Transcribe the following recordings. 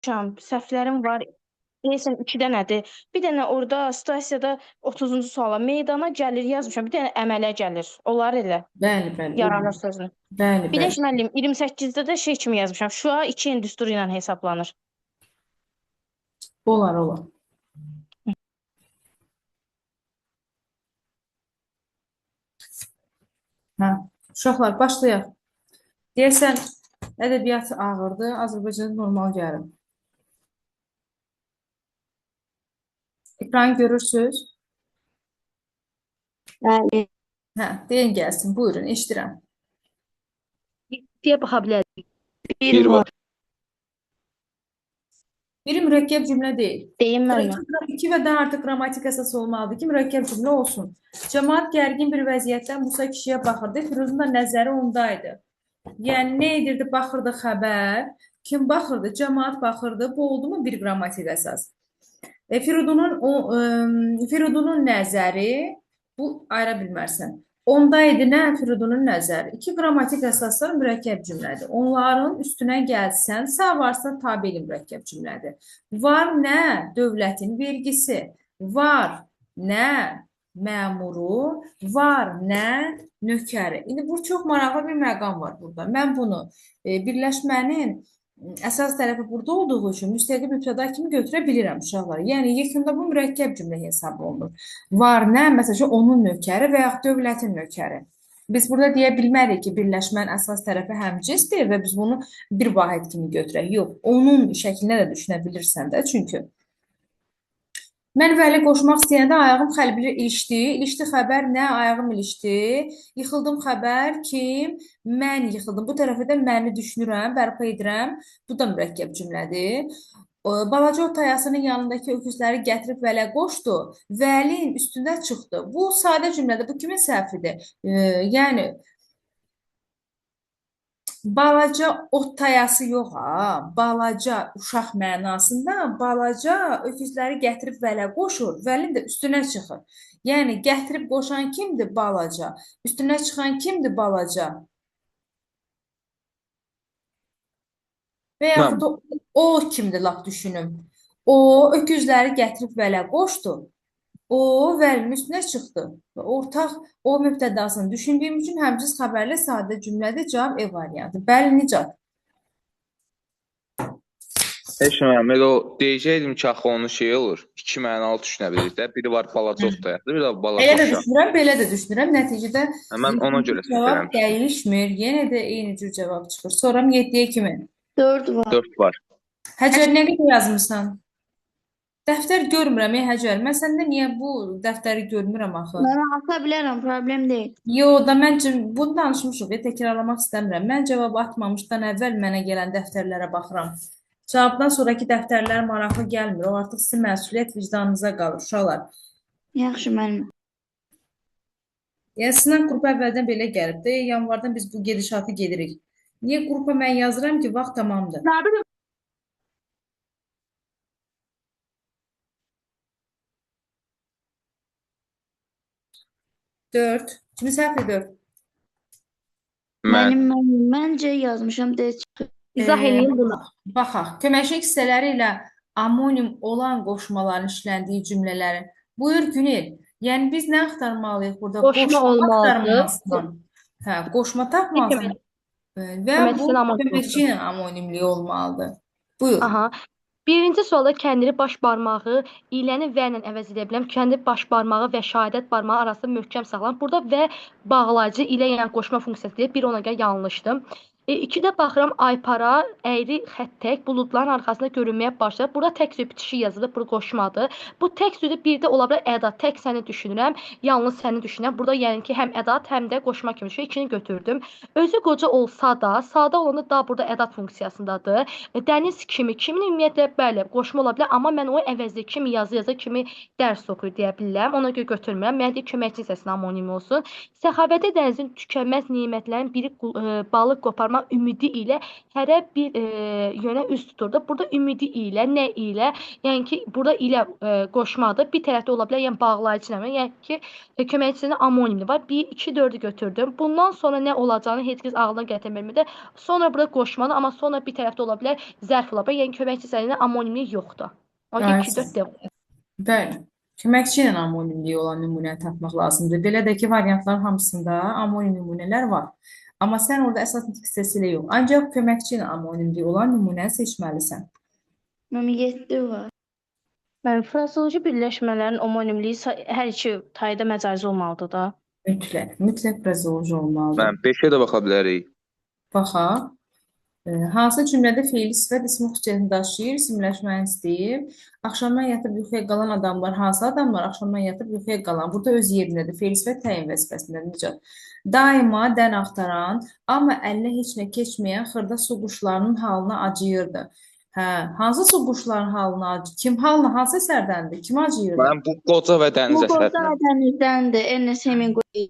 Səhvlərim var. Deyəsən 2 dənədir. Bir dənə orada situasiyada 30-cu suala meydana gəlir yazmışam. Bir dənə əmələ gəlir. Onlar elə Bəli, bəli. yaranır sözünü. Bəli, Bir də bəli. müəllim 28-də də şey kimi yazmışam. Şua 2 indüstri ilə hesablanır. Olar, olar. Hə, uşaqlar, başlayaq. Deyəsən, ədəbiyyat ağırdır, Azərbaycanda normal gəlir. Ekranı görürsünüz? Bəli. Hə, deyin gəlsin, buyurun, eşidirəm. 7-yə baxa bilərik. Bir Bir var. var. Biri mürəkkəb cümlə deyil. Deyim müəllim. İki və daha artıq qrammatik əsas olmalıdır ki, mürəkkəb cümlə olsun. Cəmaat gərgin bir vəziyyətdə Musa kişiyə baxırdı, Firuzun da nəzəri ondaydı. Yəni, nə edirdi? Baxırdı xəbər. Kim baxırdı? Cəmaat baxırdı. Bu oldu mu bir qrammatik əsas? Firidunun nəzəri, bu ayıra bilmərsən. Onda idi nə? Firidunun nəzəri. İki qrammatik əsaslar mürəkkəb cümlədir. Onların üstünə gəlsən, sağ varsa tabeli mürəkkəb cümlədir. Var nə? Dövlətin vergisi. Var nə? Məmuru. Var nə? Nökəri. İndi bu çox maraqlı bir məqam var burada. Mən bunu birləşmənin əsas tərəfi burada olduğu üçün müstəqil mübtəda kimi götürə bilirəm uşaqlar. Yəni yekunda bu mürəkkəb cümlə hesab olunur. Var nə? Məsələn, onun nökəri və yaxud dövlətin nökəri. Biz burada deyə bilmərik ki, birləşmənin əsas tərəfi həmcinsdir və biz bunu bir vahid kimi götürək. Yox, onun şəklində də düşünə bilirsən də, çünki mən vəli qoşmaq istəyəndə ayağım xəlbiri ilişdi. İlişdi xəbər nə? Ayağım ilişdi. Yıxıldım xəbər kim? Mən yıxıldım. Bu tərəfə də məni düşünürəm, bərpa edirəm. Bu da mürəkkəb cümlədir. Balaca ot tayasının yanındakı öküzləri gətirib vələ qoşdu. Vəlin üstündə çıxdı. Bu sadə cümlədir. Bu kimin səhvidir? Yəni balaca ot tayası yox ha, balaca uşaq mənasında balaca öküzləri gətirib vələ qoşur, vəlin də üstünə çıxır. Yəni gətirib qoşan kimdir balaca? Üstünə çıxan kimdir balaca? Və yaxud o kimdir lap düşünüm. O öküzləri gətirib vələ qoşdu. O vəlinin üstünə çıxdı. Və ortaq o mübtədasını düşündüyüm üçün həmcins xəbərli sadə cümlədir. Cavab E variantı. Bəli, Nicat. Heç nə, elə o deyəcəkdim ki, axı onun şey olur. İki mənalı düşünə bilirik də. Biri var balaca ot tayası, biri də balaca Elə də uşaq. düşünürəm, belə də düşünürəm. Nəticədə Mən ona görə cavab eləmişdim. dəyişmir. Yenə də eyni cür cavab çıxır. Sonra 7-yə kimi. 4 var. 4 var. Həcər, nə qədər yazmısan? Dəftər görmürəm, ey Həcər. Mən səndə niyə bu dəftəri görmürəm axı? Mən ata bilərəm, problem deyil. Yo, da mən bunu danışmışıq, ya, təkrarlamaq istəmirəm. Mən cavab atmamışdan əvvəl mənə gələn dəftərlərə baxıram. Cavabdan sonraki dəftərlər maraqlı gəlmir. O artıq sizin məsuliyyət vicdanınıza qalır, uşaqlar. Yaxşı müəllim. Yəni sınaq qrupu əvvəldən belə gəlib də, yanvardan biz bu gedişatı gedirik. Niyə qrupa mən yazıram ki, vaxt tamamdır. Nə bilim, 4. Kimin səhvdir 4? Mən. Mənim məncə yazmışam D çıxır. İzah eləyim bunu. Baxaq. Köməkçilik hissələri ilə amonim olan qoşmaların işləndiyi cümlələri. Buyur Günel. Yəni biz nə axtarmalıyıq burada? Qoşma olmalıdır. axtarmalısan. Hə, qoşma tapmalısan. Və bu köməkçi ilə amonimliyi olmalıdır. Buyur. Aha. Birinci sualda kəndiri baş barmağı iləni və ilə əvəz edə bilərəm. Kəndir baş barmağı və şahadət barmağı arasında möhkəm saxlanır. Burada və bağlayıcı ilə, yəni qoşma funksiyası deyir. Bir ona görə yanlışdır. İkidə baxıram aypara, əyri xətt tək buludların arxasında görünməyə başladı. Burada tək sözü bitişik yazılıb, bu qoşmadır. Bu tək sözü bir də ola bilər əda, tək səni düşünürəm, yalnız səni düşünürəm. Burada yəni ki, həm ədat, həm də qoşma kimi şey ikini götürdüm. Özü qoca olsa da, sadə olanda da burada ədat funksiyasındadır. Dəniz kimi, kimin ümumiyyətlə bəli, qoşma ola bilər, amma mən o əvəzli kimi yazı yaza, kimi dərs oxuyur deyə bilərəm. Ona görə götürmürəm. Mən deyir köməkçi hissəsinin amonimi olsun. Səxavətli dənizin tükənməz nemətlərin biri balıq qoparmaq axtarmaq ümidi ilə hərə bir yönə üz tuturdu. Burada ümidi ilə, nə ilə, yəni ki, burada ilə qoşmadır. Bir tərəfdə ola bilər, yəni bağlayıcı nə, yəni ki, köməkçisinin amonimli var. 1, 2, 4-ü götürdüm. Bundan sonra nə olacağını heç kəs ağlına gətirə bilmirdi. Sonra burada qoşmalı, amma sonra bir tərəfdə ola bilər, zərf ola bilər. Yəni köməkçi hissəsində amonimlik yoxdur. Ona görə 2, 4 devam. Bəli. Köməkçi ilə amonimliyi olan nümunəni tapmaq lazımdır. Belə də ki, variantların hamısında amonim nümunələr var. Amma sən orada əsas nitq hissəsi ilə yox, ancaq köməkçi ilə amonimliyi olan nümunəni seçməlisən. Mənim 7 var. Mən frazeoloji birləşmələrin omonimliyi hər iki tayda məcazi olmalıdır da. Mütləq, mütləq frazeoloji olmalıdır. Mən 5-ə də baxa bilərik. Baxaq. Hansı cümlədə feili sifət ismi xüsusiyyətini daşıyır, isimləşməni istəyir. Axşamdan yatıb yuxuya qalan adamlar, hansı adamlar axşamdan yatıb yuxuya qalan? Burada öz yerindədir. Feili sifət təyin vəzifəsindədir. Nicat. Daima dən axtaran, amma əlinə heç nə keçməyən xırda su quşlarının halına acıyırdı. Hə, hansı su quşlarının halına acı? Kim halına, hansı əsərdəndir? Kim acıyırdı? Mən bu Qoca və Dəniz Bu Qoca əsərindən. Dənіздəndir. Ernest Hemingway.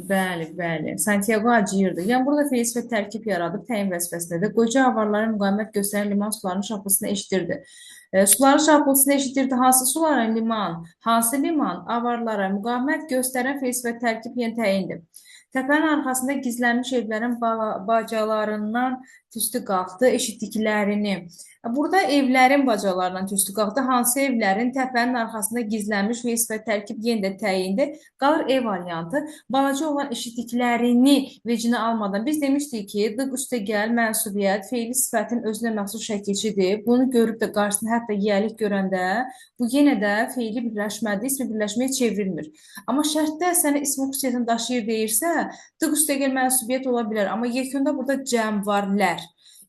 Bəli, bəli. Santiago acıyırdı. Yəni burada feil sifət tərkib yaradıb təyin vəzifəsindədir. Qoca avarlara müqavimət göstərən liman sularının şapıltısını eşidirdi. Suların şapıltısını eşidirdi. Hansı sulara? Liman. Hansı liman? Avarlara müqavimət göstərən feil sifət tərkib yenə təyindir. Təpənin arxasında gizlənmiş evlərin bacalarından tüstü qalxdı, eşitdiklərini. Burada evlərin bacalarından tüstü qalxdı. Hansı evlərin təpənin arxasında gizlənmiş feil sifət tərkib yenə də təyindir. Qalır E variantı. Balaca olan eşitdiklərini vecinə almadan biz demişdik ki, dıq üstə gəl mənsubiyyət feili sifətin özünə məxsus şəkilçidir. Bunu görüb də qarşısında hətta yiyəlik görəndə bu yenə də feili birləşmədir, ismi birləşməyə çevrilmir. Amma şərtdə sənə ismi xüsusiyyətini daşıyır deyirsə, dıq üstə gəl mənsubiyyət ola bilər. Amma yekunda burada cəm var, lər.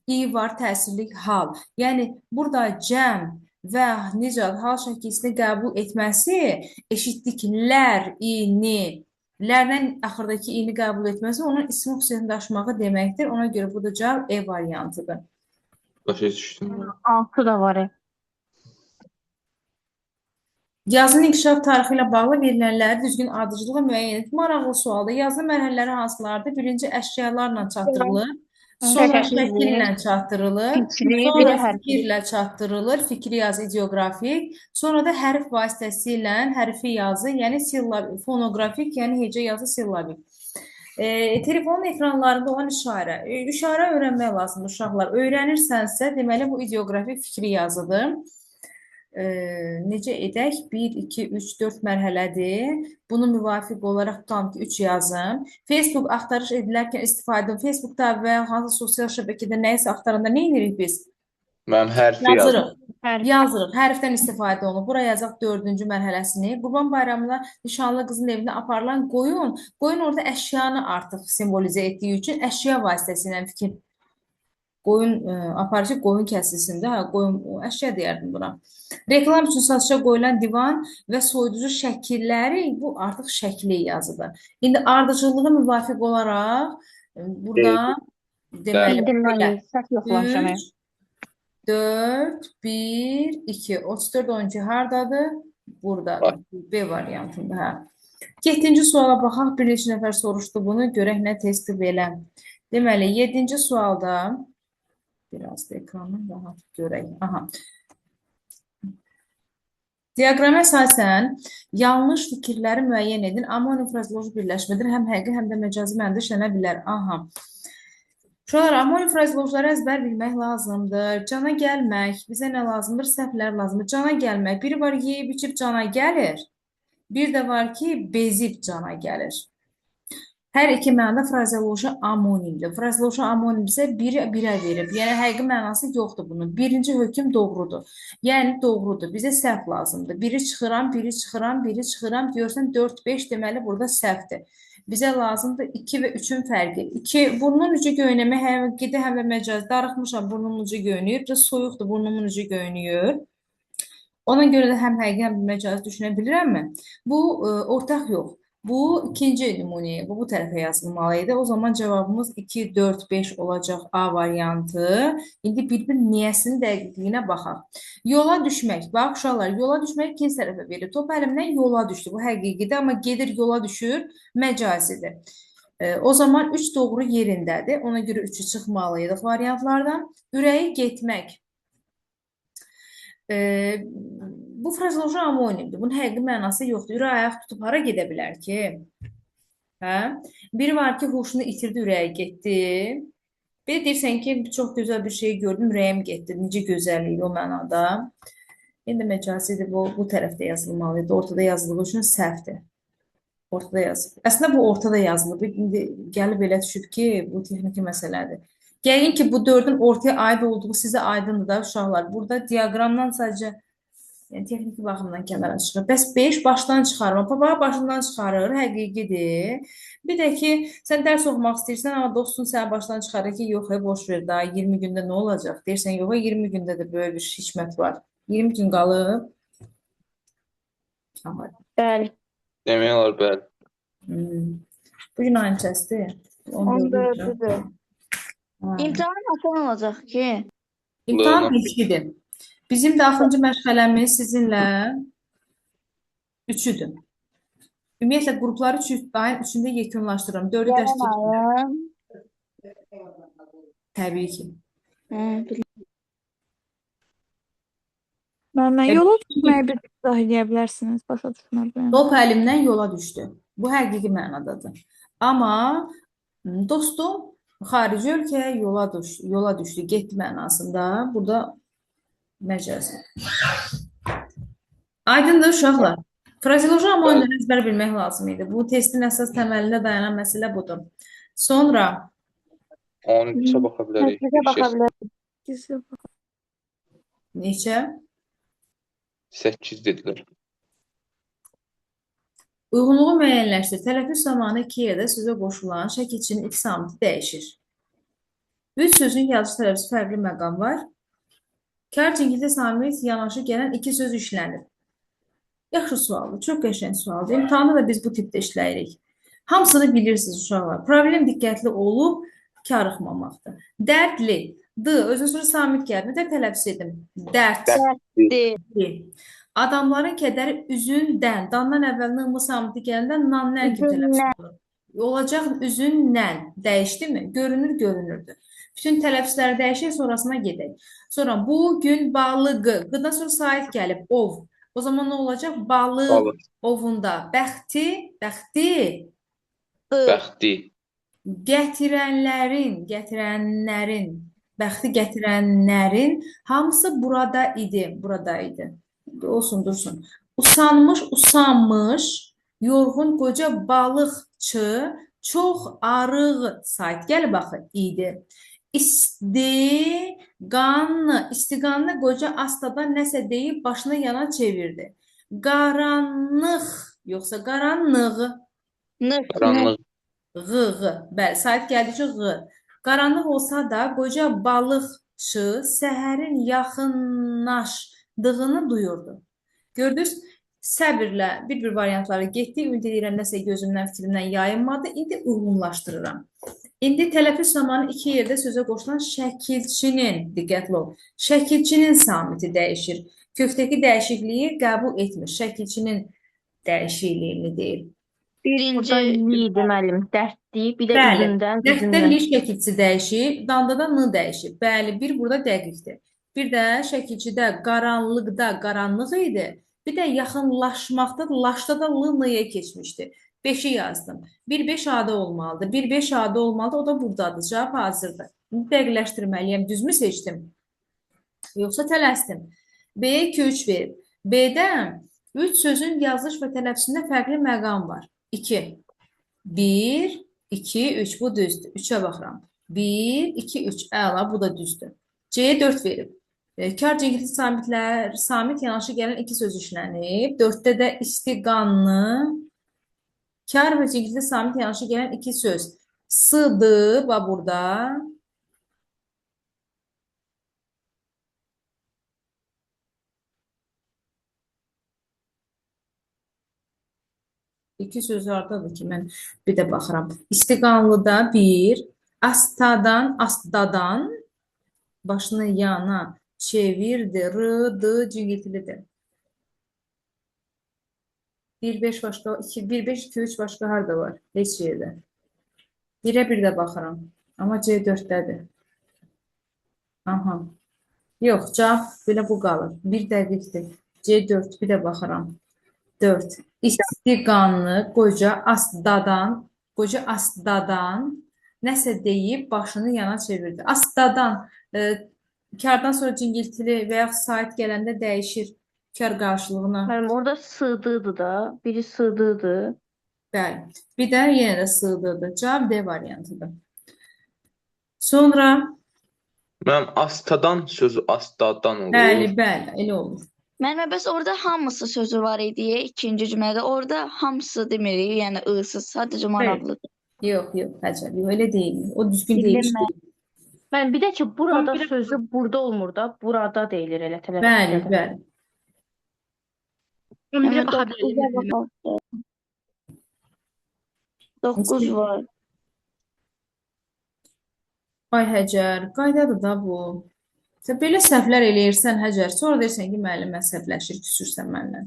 İ var, təsirlik hal. Yəni burada cəm və necə hal şəkilçisini qəbul etməsi eşitdiklər ini, lərlə axırdakı ini qəbul etməsi onun ismi xüsusiyyətini daşımağı deməkdir. Ona görə burada cavab E variantıdır. Başa düşdüm. 6 da var. Yazının inkişaf tarixi ilə bağlı verilənləri düzgün ardıcıllıqla müəyyən et. Maraqlı sualdır. Yazı mərhələləri hansılardır? Birinci əşyalarla çatdırılır, sonra şəkillə çatdırılır, sonra fikirlə çatdırılır, fikri yazı ideoqrafik, sonra da hərf vasitəsilə hərfi yazı, yəni fonoqrafik, yəni hecə yazı sillabik. Telefonun ekranlarında olan işarə. İşarə öyrənmək lazımdır uşaqlar. Öyrənirsənsə, deməli bu ideoqrafik fikri yazıdır. Necə edək? 1, 2, 3, 4 mərhələdir. Bunu müvafiq olaraq tutalım ki, 3 yazın. Facebook axtarış edilərkən istifadə edin. Facebookda və ya hansı sosial şəbəkədə nəyisə axtaranda nə edirik biz? Mən hərfi yazdım. Yazırıq. Hərf. Yazırıq. Hərfdən istifadə olunur. Bura yazaq 4-cü mərhələsini. Qurban Bayramında nişanlı qızın evinə aparılan qoyun. Qoyun orada əşyanı artıq simvolizə etdiyi üçün əşya vasitəsilə fikir. Qoyun aparır ki, qoyun kəsilsin də, hə, qoyun əşya deyərdim buna. Reklam üçün satışa qoyulan divan və soyuducu şəkilləri bu artıq şəkli yazıdır. İndi ardıcıllığı müvafiq olaraq burada deməli belə Səhv yoxlamışam. 3, 4, 1, 2, 34, 12 hardadır? Buradadır. B variantında, hə. 7-ci suala baxaq. Bir neçə nəfər soruşdu bunu. Görək nə testi belə. Deməli, 7-ci sualda biraz da ekranı rahat görək. Aha. Diaqrama əsasən yanlış fikirləri müəyyən edin. Amonim frazeoloji birləşmədir. Həm həqiqi, həm də məcazi mənada işlənə bilər. Aha. Uşaqlar, amonim frazeolojiləri əzbər bilmək lazımdır. Cana gəlmək, bizə nə lazımdır? Səhvlər lazımdır. Cana gəlmək. Biri var yeyib içib cana gəlir. Bir də var ki, bezib cana gəlir. Hər iki mənada frazeoloji amonimdir. Frazeoloji amonim isə biri birə verib. Yəni həqiqi mənası yoxdur bunun. Birinci hökm doğrudur. Yəni doğrudur. Bizə səhv lazımdır. Biri çıxıram, biri çıxıram, biri çıxıram. Görsən 4, 5 deməli burada səhvdir. Bizə lazımdır 2 və 3-ün fərqi. 2, burnun ucu göynəmə həm həqiqi həm də məcazi. Darıxmışam, burnumun ucu göynəyir. Bir də soyuqdur, burnumun ucu göynəyir. Ona görə də həm həqiqi, həm də məcazi düşünə bilirəmmi? Bu ortaq yox. Bu ikinci nümunəyə, bu tərəfə yazılmalı idi. O zaman cavabımız 2, 4, 5 olacaq A variantı. İndi bir-bir niyəsinin dəqiqliyinə baxaq. Yola düşmək. Bax, uşaqlar, yola düşmək ikinci tərəfə verir. Top əlimdən yola düşdü. Bu həqiqidir, amma gedir yola düşür, məcazidir. O zaman 3 doğru yerindədir. Ona görə 3-ü çıxmalıydıq variantlardan. Ürəyi getmək. Bu frazeoloji amonimdir. Bunun həqiqi mənası yoxdur. Ürək ayaq tutub hara gedə bilər ki? Hə? Biri var ki, huşunu itirdi, ürəyi getdi. Bir deyirsən ki, çox gözəl bir şey gördüm, ürəyim getdi. Necə gözəllik o mənada. İndi məcazidir, bu tərəfdə yazılmalı idi. Ortada yazıldığı üçün səhvdir. Ortada yazılıb. Əslində bu ortada yazılıb. İndi gəlib elə düşüb ki, bu texniki məsələdir. Yəqin ki, bu 4-ün ortaya aid olduğu sizə aydındır da uşaqlar. Burada diaqramdan sadəcə yəni, texniki baxımdan kənara çıxır. Bəs 5 başdan çıxarma. Papağı başından çıxarır, həqiqidir. Bir də ki, sən dərs oxumaq istəyirsən, amma dostun səni başdan çıxarır ki, yox, boş ver, daha 20 gündə nə olacaq? Deyirsən, yox, 20 gündə də böyük bir hikmət var. 20 gün qalıb. Aha. Bəli. Demək olar, bəli. Bugün ayın neçəsidir? 14-üdür. Ha. İmtahan asan olacaq ki. İmtahan Doğru. 5-dir. Bizim də axırıncı məşğələmiz sizinlə 3-üdür. Ümumiyyətlə, qrupları 3 ayın 3-ündə yekunlaşdırıram. 4-ü dərs Gələn keçirəm. ayın. Təbii ki. Hə, bilirəm. Mən yola düşməyi bir izah eləyə bilərsiniz, başa düşmədim. Top əlimdən yola düşdü. Bu həqiqi mənadadır. Amma dostum xarici ölkəyə yola düşdü, getdi mənasında. Burada məcazi. Aydındır uşaqlar. Frazeoloji amonimləri əzbər bilmək lazım idi. Bu testin əsas təməlində dayanan məsələ budur. Sonra 13-ə baxa bilərik. Səkkizə baxa bilərik. Gizli bax. Neçə? 8 dedilər. Uyğunluğu müəyyənləşdir. Tələffüz zamanı iki yerdə sözə qoşulan şəkilçinin ilk samiti dəyişir. 3 sözün yazış tələffüzü fərqli məqam var. Kar cingilti samit yanaşı gələn iki söz işlənir. Yaxşı sualdır, çox qəşəng sualdır. İmtahanda da biz bu tipdə işləyirik. Hamısını bilirsiniz uşaqlar. Problem diqqətli olub karıxmamaqdır. Dərdli, D, özünə sonra samit gəldi. Nə tələffüz edim? Dərd. Dərdli. Adamların kədəri üzündən, dandan əvvəl n, m samiti gələndə nan, nən kimi tələffüz olur. Olacaq üzündən. Dəyişdimi? Görünür, görünürdü. Bütün tələffüzləri dəyişək, sonrasına gedək. Sonra bugün balıq. Q'dan sonra sait gəlib, ov. O zaman nə olacaq? Balıq Balıq. ovunda. Bəxti, bəxti. Bəxti. Gətirənlərin, gətirənlərin, bəxti gətirənlərin hamısı burada idi, burada idi. Olsun, dursun. Usanmış, usanmış, yorğun qoca balıqçı çox arıq sayt. Gəl baxı, idi. İsti, qanlı, istiqanlı qoca astadan nəsə deyib başını yana çevirdi. Qaranlıq, yoxsa qaranlıq. Nıq. Qaranlıq. Ğ, ğ. Bəli, sayt gəldikcə ğ. Qaranlıq olsa da qoca balıqçı səhərin yaxınlaşdığını duyurdu. Gördünüz, səbirlə bir-bir variantlara getdik. Ümid edirəm, nəsə gözümdən, fikrimdən yayınmadı. İndi uyğunlaşdırıram. İndi tələffüz zamanı iki yerdə sözə qoşulan şəkilçinin, diqqətli ol, şəkilçinin samiti dəyişir. Kökdəki dəyişikliyi qəbul etmir. Şəkilçinin dəyişikliyini deyir. Birinci. Burada li idi müəllim. Dərdli, bir də Bəli. üzündən, Dərddə üzündən. li şəkilçisi dəyişir, danda da n dəyişir. Bəli, bir burada dəqiqdir. Bir də şəkilçidə qaranlıqda qaranlıq idi. Bir də yaxınlaşmaqda, laşda da l n-yə keçmişdi. 5-i yazdım. 1-5 A-da olmalıdır. 1-5 A-da olmalıdır. O da buradadır. Cavab hazırdır. İndi dəqiqləşdirməliyəm. Düzmü seçdim? Yoxsa tələsdim? B-yə 2-3 verib. B-də 3 sözün yazılış və tələffüzündə fərqli məqam var. 2. 1, 2, 3. Bu düzdür. 3-ə baxıram. 1, 2, 3. Əla, bu da düzdür. C-yə 4 verib. Kar cingilti samitlər, samit yanaşı gələn iki söz işlənib. 4-də də istiqanlı, kar və cingilti samit yanaşı gələn iki söz. S-dır, bax burada. İki söz hardadır ki, mən bir də baxıram. İstiqanlıda 1, astadan, astadan başını yana çevirdi. R, D cingiltilidir. 1, 5 başqa, 2, 1, 5, 2, 3 başqa harda var? Heç yerdə. Birə bir də baxıram. Amma C4-dədir. Aha. Yox, cavab belə bu qalır. Bir dəqiqdir. C4, bir də baxıram. 4. İsti qanlı qoca astadan, nəsə deyib başını yana çevirdi. Astadan, kardan sonra cingiltili və yaxud sait gələndə dəyişir kar qarşılığına. Müəllim, orada sığdıdır da. Biri sığdıdır. Bəli. Bir də yenə də sığdırdı. Cavab D variantıdır. Sonra Mənim astadan sözü astadan olur. bəli, bəli, elə olur. Müəllimə, bəs orada hamısı sözü var idi ikinci cümlədə. Orada hamısı demirik, yəni ı-sız, sadəcə maraqlıdır. Yox, yox, Həcər, yox, elə deyil. O düzgün Bildim deyiş mən. deyil. Müəllim, bir də ki, burada 11-ə sözü burada olmur da, burada deyilir elə Bəli, tələffüzdə də. bəli. 11-ə Müəllimə, baxa 9-a bilərik. baxaq. 9 var. Ay Həcər, qaydadır da bu. Sən belə səhvlər eləyirsən Həcər, sonra deyirsən ki, müəllim əsəbləşir, küsürsən mənlə.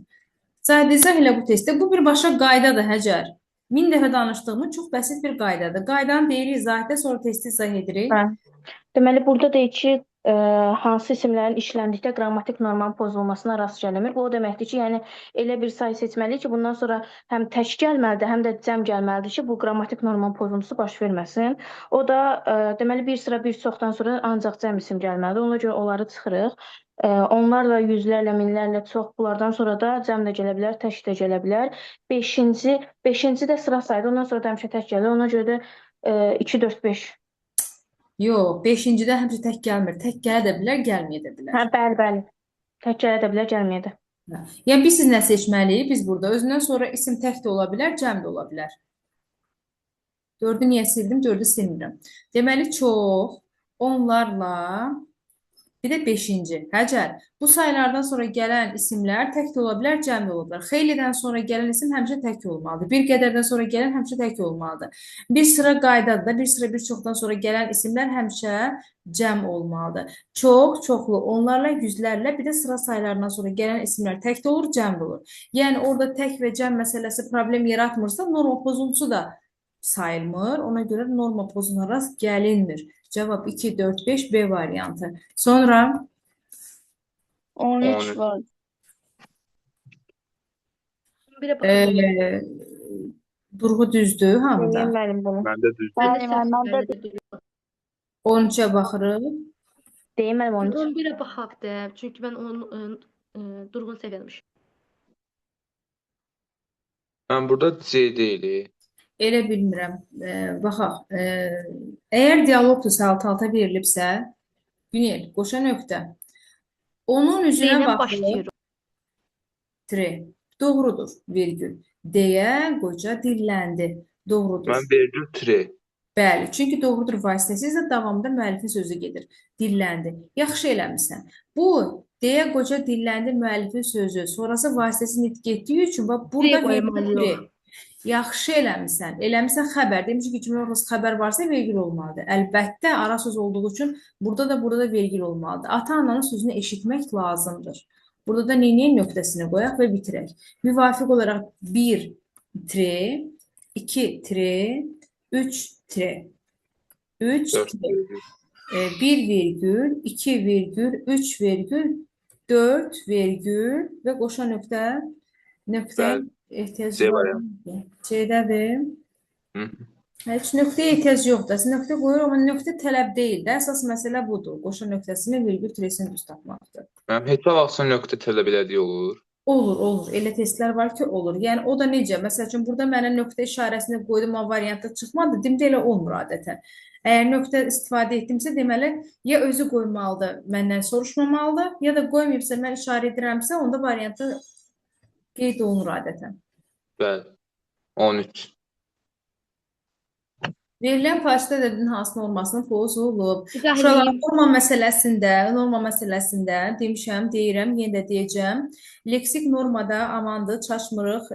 Zahid izah elə bu testdə. Bu birbaşa qaydadır Həcər. 1000 dəfə danışdığımız çox bəsit bir qaydadır. Qaydanı deyirik izahətdə, sonra testi izah edirik. Hə. Deməli, burada deyir ki, hansı isimlərin işləndikdə qrammatik normanın pozulmasına rast gəlinmir. Bu o deməkdir ki, yəni elə bir say seçməliyik ki, bundan sonra həm tək gəlməlidir, həm də cəm gəlməlidir ki, bu qrammatik normanın pozuntusu baş verməsin. O da deməli bir sıra bir çoxdan sonra ancaq cəm isim gəlməlidir. Ona görə onları çıxırıq. Onlarla yüzlərlə, minlərlə çox bunlardan sonra da cəm də gələ bilər, tək də gələ bilər. Beşinci də sıra saydı. Ondan sonra da həmişə tək gəlir. Ona görə də 2 4 5. Yox, beşincidə həmişə tək gəlmir. Tək gələ də bilər, gəlməyə də bilər. Hə, bəli, bəli. Tək gələ də bilər, gəlməyə də. Hə. Yəni biz siz nə seçməliyik? Biz burada özündən sonra isim tək də ola bilər, cəm də ola bilər. 4-ü niyə sildim? 4-ü silmirəm. Deməli çox, onlarla, bir də 5-ci. Həcər, bu saylardan sonra gələn isimlər tək də ola bilər, cəm də ola bilər. Xeylidən sonra gələn isim həmişə tək olmalıdır. Bir qədərdən sonra gələn həmişə tək olmalıdır. Bir sıra qaydadır da, bir sıra bir çoxdan sonra gələn isimlər həmişə cəm olmalıdır. Çox, çoxlu, onlarla, yüzlərlə, bir də sıra saylarından sonra gələn isimlər tək də olur, cəm də olur. Yəni orada tək və cəm məsələsi problem yaratmırsa, norma pozuntusu da sayılmır. Ona görə norma pozuntusuna rast gəlinmir. Cavab 2, 4, 5 B variantı. Sonra 13 13. var. 11-ə baxa bilərik. Durğu düzdür hamıda. Deyim müəllim bunu. Məndə düzdür. Bəli, müəllim, məndə Məndə də düzdür. 13-ə baxırıq. Deyim müəllim 13. 11-ə baxaq da, çünki mən onun Durğun səhv yazmışam. Mən burada C deyilik. Elə bilmirəm. Baxaq. Əgər dialoqdursa, alt-alta verilibsə, Günel, qoşa nöqtə. Onun üzünə D ilə baxıb, başlayır. tre. Doğrudur, virgül. Deyə qoca dilləndi. Doğrudur. Mən vergül tre. Bəli, çünki doğrudur vasitəsiz də davamında müəllifin sözü gedir. Dilləndi. Yaxşı eləmisən. Bu, deyə qoca dilləndi müəllifin sözü. Sonrası vasitəsiz nitq etdiyi üçün bax burada D vergül qoymalıyıq. tre. Yaxşı eləmisən. Eləmisən xəbər. Demiş ki, cümlə ortası xəbər varsa vergül olmalıdır. Əlbəttə, ara söz olduğu üçün burada da vergül olmalıdır. Ata-ananın sözünü eşitmək lazımdır. Burada da neynəyin nöqtəsini qoyaq və bitirək. Müvafiq olaraq 1 tre, 2 tre, 3 tre, 3 4 tre, virgül. 1 virgül, 2 virgül, 3 virgül, 4 virgül və qoşa nöqtə, nöqtə Bəli. ehtiyac C var. variantı. C-dədir. Hı. Heç nöqtəyə ehtiyac yoxdur. Əslində nöqtə qoyur, amma nöqtə tələb deyil də. Əsas məsələ budur. Qoşa nöqtəsini virgül tresini düz tapmaqdır. Mənim heç vaxtsa nöqtə tələb elədiyi olur. Olur, olur. Elə testlər var ki, olur. Yəni o da necə? Məsəl üçün burada mənə nöqtə işarəsini qoydum, amma variantda çıxmadı. Dimdə elə olmur adətən. Əgər nöqtə istifadə etdimsə, deməli ya özü qoymalıdır, məndən soruşmamalıdır, ya da qoymayıbsa, mən işarə edirəmsə, onda variantda qeyd olunur adətən. Bəli. 13. Verilən parçada ədəbiyyatın hansı normasının pozulub? İzah Uşaqlar, eləyim. norma məsələsində demişəm, deyirəm, yenə də deyəcəm. Leksik normada amandır, çaşmırıq.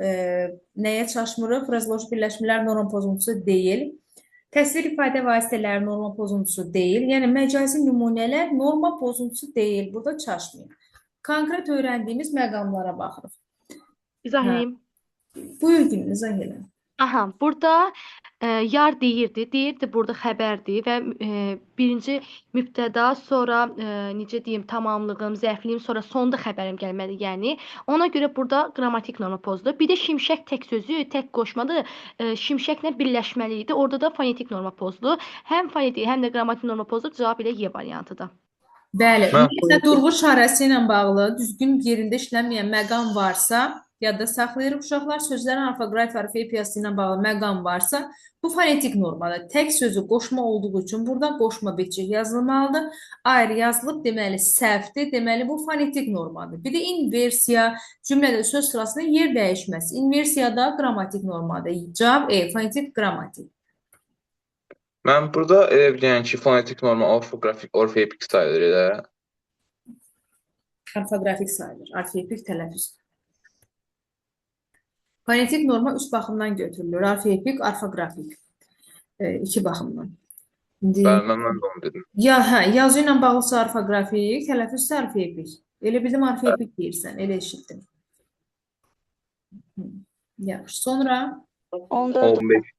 Nəyə çaşmırıq? Frazeoloji birləşmələr norma pozuntusu deyil. Təsvir ifadə vasitələri norma pozuntusu deyil. Yəni məcazi nümunələr norma pozuntusu deyil. Burada çaşmayın. Konkret öyrəndiyimiz məqamlara baxırıq. İzah Hə. eləyim. Buyur Günel, izah elə. Aha, burada yar deyirdi. Deyirdi burada xəbərdir və birinci mübtəda, sonra necə deyim, tamamlığım, zərfliyim, sonra sonda xəbərim gəlməli. Yəni ona görə burada qrammatik norma pozulur. Bir də şimşək tək sözü, tək qoşmadır. Şimşəklə birləşməli idi. Orada da fonetik norma pozulur. Həm fonetik, həm də qrammatik norma pozulub. Cavab elə Y variantıdır. Bəli, Mən ümumiyyətlə durğu işarəsi ilə bağlı düzgün yerində işlənməyən məqam varsa, yadda saxlayırıq uşaqlar, sözlərin orfoqrafiya, orfoepiyası ilə bağlı məqam varsa, bu fonetik normadır. Tək sözü qoşma olduğu üçün burada qoşma bitişik yazılmalıdır. Ayrı yazılıb, deməli səhvdir, deməli bu fonetik normadır. Bir də inversiya, cümlədə söz sırasında yer dəyişməsi. İnversiya da qrammatik normadır. Cavab E, fonetik, qrammatik. Mən burada elə bilirəm ki, fonetik norma orfoqrafik, orfoepik sayılır elə. Orfoqrafik sayılır. Orfoepik tələffüz. Fonetik norma üç baxımdan götürülür. Orfoepik, orfoqrafik. İki baxımdan. İndi Bəli, mən də onu dedim. ya hə, yazı ilə bağlısa orfoqrafik, tələffüzsə orfoepik. Elə bildim orfoepik deyirsən, elə eşitdim. Yaxşı. Sonra 14. 15.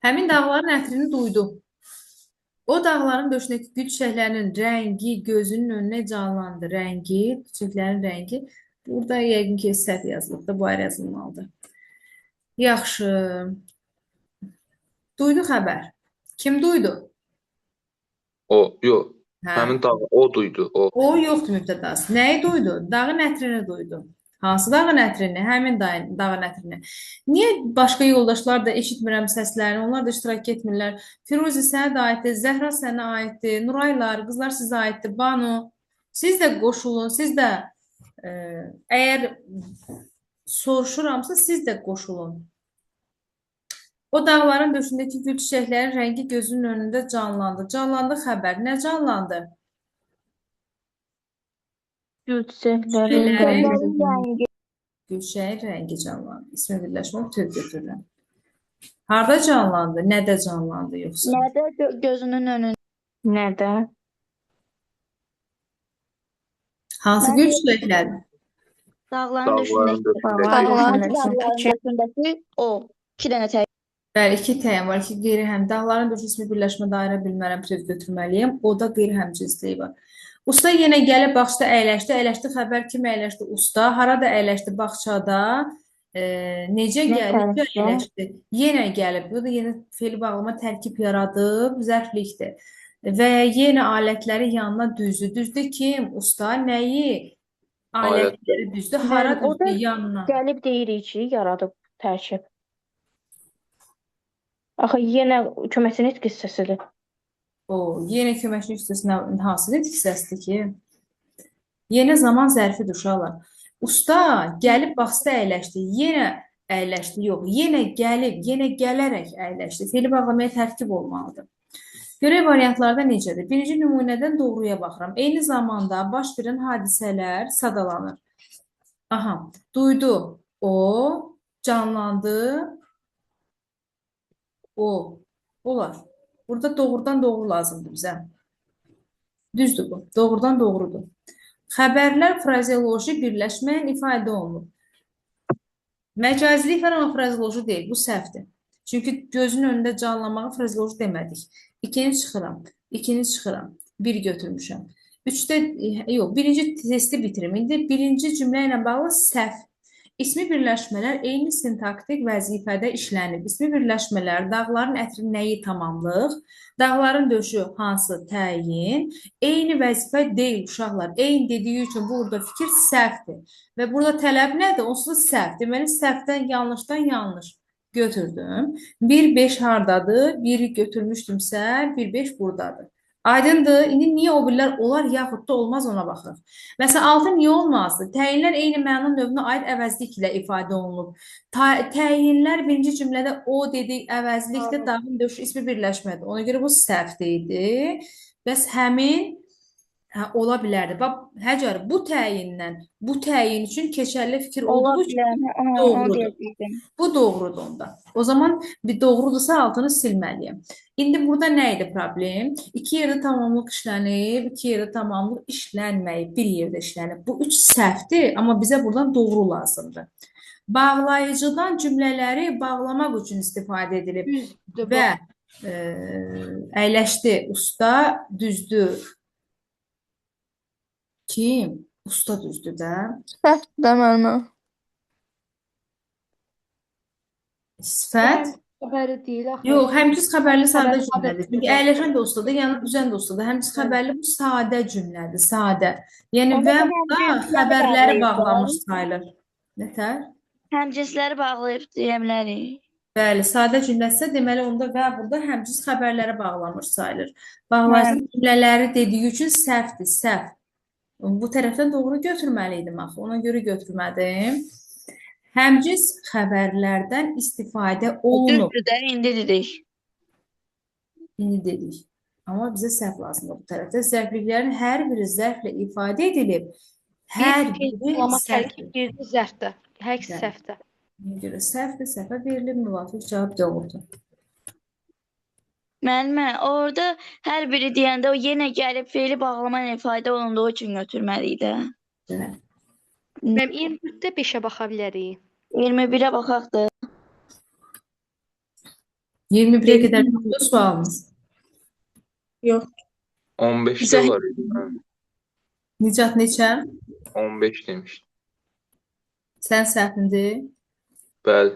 Həmin dağların ətrini duydu. O dağların döşündəki gül çiçəklərinin rəngi gözünün önünə canlandı. Rəngi, çiçəklərin rəngi. Burada yəqin ki, səhv yazılıb da, bu ayrı yazılmalıdır. Yaxşı. Duydu xəbər. Kim duydu? O, yox. Hə. Həmin dağ o duydu, o. O yoxdur mübtədası. Nəyi duydu? Dağın ətrini duydu. Hansı dağın ətrini? Həmin dağın ətrini. Niyə başqa yoldaşlar da eşitmirəm səslərini? Onlar da iştirak etmirlər. Firuzi sənə də aiddir, Zəhra sənə aiddir, Nuraylar, qızlar sizə aiddir, Banu. Siz də qoşulun, siz də əgər soruşuramsa siz də qoşulun. O dağların döşündəki gül çiçəklərin rəngi gözünün önündə canlandı. Canlandı xəbər. Nə canlandı? Gül çiçəklərin Çiçəklərin rəngi. Gül çiçəyin rəngi canlandı. İsmi birləşmə töv götürürəm. Harda canlandı? Nədə canlandı yoxsa? Nədə gözünün önündə? Nədə? Hansı gül çiçəkləri? Dağların Dağların döşündəki. döşündəki. Dağların Dağların döşündəki o. İki dənə təyin. Bəli, iki təyin var. İki qeyri-həm. Dağların döşü ismi birləşmə dairə bilmərəm, töv götürməliyəm. O da qeyri-həmcinsliyi var. Usta yenə gəlib bağçada əyləşdi. Əyləşdi xəbər kim əyləşdi? Usta. Harada əyləşdi? Bağçada. Necə Nə gəldi? Necə tərəfdə? əyləşdi? Yenə gəlib. Bu da yenə fe'li bağlama tərkib yaradıb, zərflikdir. Və yenə alətləri yanına düzdü. Düzdü kim? Usta nəyi? Alətləri düzdü. Hara Bəli, o da düzdü? Yanına. Gəlib deyirik ki, yaradıb tərkib. Axı yenə köməkçi nitq hissəsidir. O, yenə köməkçi hissəsinə hansı nitq hissəsidir ki? Yenə zaman zərfidir uşaqlar. Usta gəlib bağçada əyləşdi. Yenə əyləşdi. Yox, yenə gəlib, yenə gələrək əyləşdi. Fe'li bağlamaya tərkib olmalıdır. Görək variantlarda necədir? Birinci nümunədən doğruya baxıram. Eyni zamanda baş verən hadisələr sadalanır. Aha, duydu. O, canlandı. O, olar. Burada doğrudan doğru lazımdır bizə. Düzdür bu. Doğrudan doğrudur. Xəbərlər frazeoloji birləşməyən ifadə olunur. Məcazilik var, amma frazeoloji deyil. Bu səhvdir. Çünki gözünün önündə canlanmağı frazeoloji demədik. İkini çıxıram. İkini çıxıram. Bir götürmüşəm. Üçdə, yox, birinci testi bitirim. İndi birinci cümlə ilə bağlı səhv. İsmi birləşmələr eyni sintaktik vəzifədə işlənib. İsmi birləşmələr dağların ətri nəyi tamamlıq, dağların döşü hansı təyin, eyni vəzifə deyil uşaqlar. Eyni dediyi üçün burada fikir səhvdir. Və burada tələb nədir? Onsuz da səhv. Deməli, səhvdən yanlışdan yanlış götürdüm. 1-5 hardadır? 1 götürmüşdümsə, 1-5 buradadır. Aydındır. İndi niyə o birlər olar yaxud da olmaz ona baxırıq. Məsələn, 6 niyə olmazdı? Təyinlər eyni məna növünə aid əvəzliklə ifadə olunub. Təyinlər birinci cümlədə o dedik, əvəzlikdə dağın döşü ismi birləşmədir. Ona görə bu səhv idi. Bəs həmin Hə, ola bilərdi. Bax, Həcar, bu təyindən, bu təyin üçün keçərli fikir Ola olduğu üçün bilər. Hə, onu doğrudur. deyəcəkdim. Bu doğrudur onda. O zaman bir doğrudursa altını silməliyəm. İndi burada nə idi problem? İki yerdə tamamlıq işlənib, iki yerdə tamamlıq işlənməyib, bir yerdə işlənib. Bu üç səhvdir, amma bizə buradan doğru lazımdır. Bağlayıcıdan cümlələri bağlamaq üçün istifadə edilib Düzdür bu. və əyləşdi usta, düzdü. Kim? Usta düzdü də. Səhvdir də müəllimə. Sifət. Xəbəri deyil axı. Yox, həmciz xəbərli sadə Xəbərli sadə cümlədir. Çünki cümlədir. əyləşən də ustadır, yəni düzən də ustadır. Həmciz Bəli. xəbərli bu sadə cümlədir, sadə. Yəni Onda və da burada həmcinsləri xəbərləri bağlayıb da. bağlamış sayılır. Nətər? Həmcinsləri bağlayıb deyə bilərik. Bəli, sadə cümləsə deməli onda və burada həmciz xəbərləri bağlamış sayılır. Bağlayıcı cümlələri dediyi üçün səhvdir, səhv. Bu tərəfdən doğru götürməli idim axı, ona görə götürmədim. Həmciz xəbərlərdən istifadə olunub. Düzdür də, indi dedik. İndi dedik. Amma bizə səhv lazımdır bu tərəfdə. Zərfliklərin hər biri zərflə ifadə edilib. Hər Bir biri amma səhvdir. tərkib girdi zərfdə. Hər ikisi Bəli. səhvdir. Ona görə səhvdir, səhvə verilib, müvafiq cavab doğrudur. Müəllimə, orada hər biri deyəndə o yenə gəlib feili bağlama ilə ifadə olunduğu üçün götürməliyik də. Bəli. Mənim 24-də 5-ə baxa bilərik. 21-ə baxaq da. 21-ə qədər yoxdur sualınız. 15-də Güzel. olar idi. Hə, Nicat neçə? 15 demişdim. Sən səhvindir. Bəli.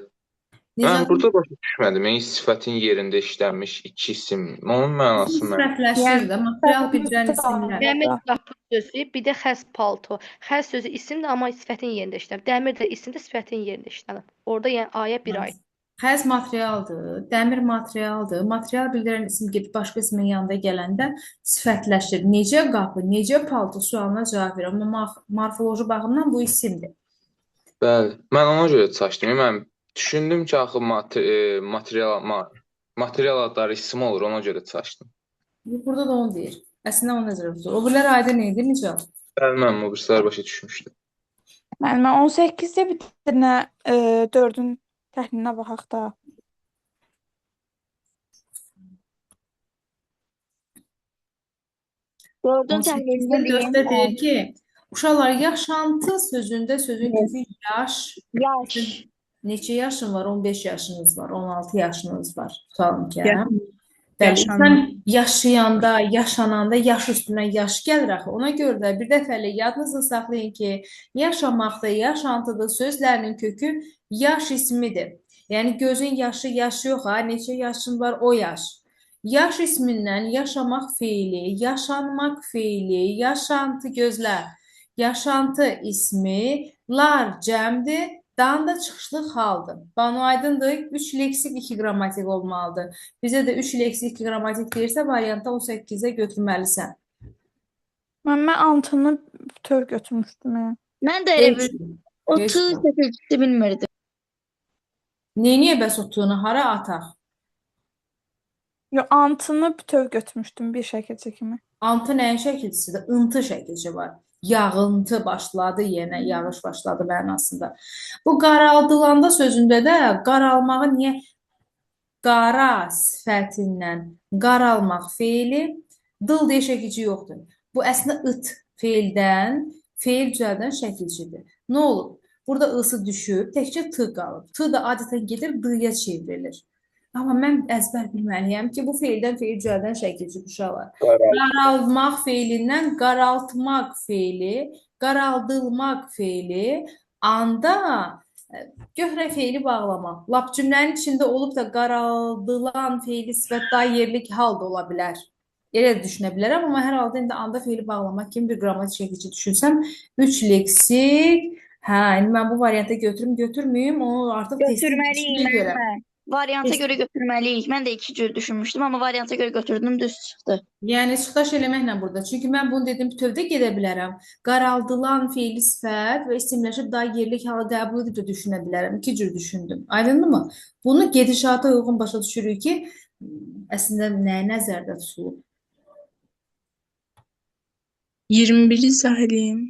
Mən Nicat burada başa düşmədim. Yəni sifətin yerində işlənmiş iki isim. Onun mənası mən. səhvləşir də, material bildirən isimlər. Dəmir qapı sözü, bir də xəz palto. Xəz sözü isimdir, amma sifətin yerində işlənib. Dəmir də isimdir, sifətin yerində işlənib. Orada yəni A-ya 1 aid. Xəz materialdır, dəmir materialdır. Material bildirən isim gedib başqa ismin yanında gələndə sifətləşir. Necə qapı, necə palto sualına cavab verir. Amma morfoloji baxımdan bu isimdir. Bəli. Mən ona görə çaşdım. Yəni mən düşündüm ki, axı material material adları isim olur, ona görə çaşdım. Burada da onu deyir. Əslində onu nəzərdə tutur. O birilər aydın idi, Nicat? Bəli, mən o birislər başa düşmüşdüm. Müəllimə 18-də bir dənə 4-ün təhlilinə baxaq da. Dördün 18-də təhlilini deyim. 4-də deyir ki, uşaqlar yaşantı sözündə sözün kökü yaş. Yaş. Neçə yaşın var? 15 yaşınız var, 16 yaşınız var. Tutalım ki, hə? Bəli, Yaşanma. insan yaşayanda, yaşananda yaş üstünə yaş gəlir axı. Ona görə də bir dəfəlik yadınızda saxlayın ki, yaşamaqda, yaşantıda sözlərinin kökü yaş ismidir. Yəni gözün yaşı yaşı yox ha, neçə yaşın var o yaş. Yaş ismindən yaşamaq feili, yaşanmaq feili, yaşantı gözlə, yaşantı ismi, lar cəmdir, dan da çıxışlı haldır. Banu aydındır, 3 leksik, 2 qrammatik olmalıdır. Bizə də 3 leksik, 2 qrammatik deyirsə, variantda 18-ə götürməlisən. Mən altını bütöv götürmüşdüm. Yəni. Mən də elə bir o Heç T nə. şəkilçisi bilmirdim. Neyniyə bəs o t-ni hara ataq? Yox, antını bütöv götürmüşdüm bir şəkil çəkimi. Antı nəyin şəkilçisidir? İntı şəkilçi var. Yağıntı başladı yenə, yağış başladı mənasında. Bu qaraldılanda sözündə də qaralmağı niyə qara sifətindən qaralmaq feili dıl deyə şəkilçi yoxdur. Bu əslində ıt feildən, feil düzəldən şəkilçidir. Nə olub? Burada ı-sı düşüb, təkcə t qalıb. T da adətən gedir d-ya çevrilir. Amma mən əzbər bilməliyəm ki, bu feildən feil düzəldən şəkilçi uşaqlar. Qaralmaq feilindən qaraltmaq feili, qaraldılmaq feili, anda göhrə feili bağlamaq. Lap cümlənin içində olub da qaraldılan feili sifət daha yerlik hal da ola bilər. Elə də düşünə bilərəm, amma hər halda indi anda feili bağlamaq kimi bir qrammatik şəkilçi düşünsəm, 3 leksik, hə, indi mən bu variantda götürüm, götürməyim, onu artıq testin Götürməliyik işinə görə. müəllimə. Varianta görə götürməliyik. Mən də iki cür düşünmüşdüm, amma varianta görə götürdüm, düz çıxdı. Yəni çıxdaş eləməklə burada. Çünki mən bunu dedim, bütövdə gedə bilərəm. Qaraldılan feili sifət və isimləşib daha yerlik hala qəbul edib də düşünə bilərəm. İki cür düşündüm. Aydındırmı? Bunu gedişata uyğun başa düşürük ki, əslində nəyə nəzərdə tutulub? 21 izah eləyim.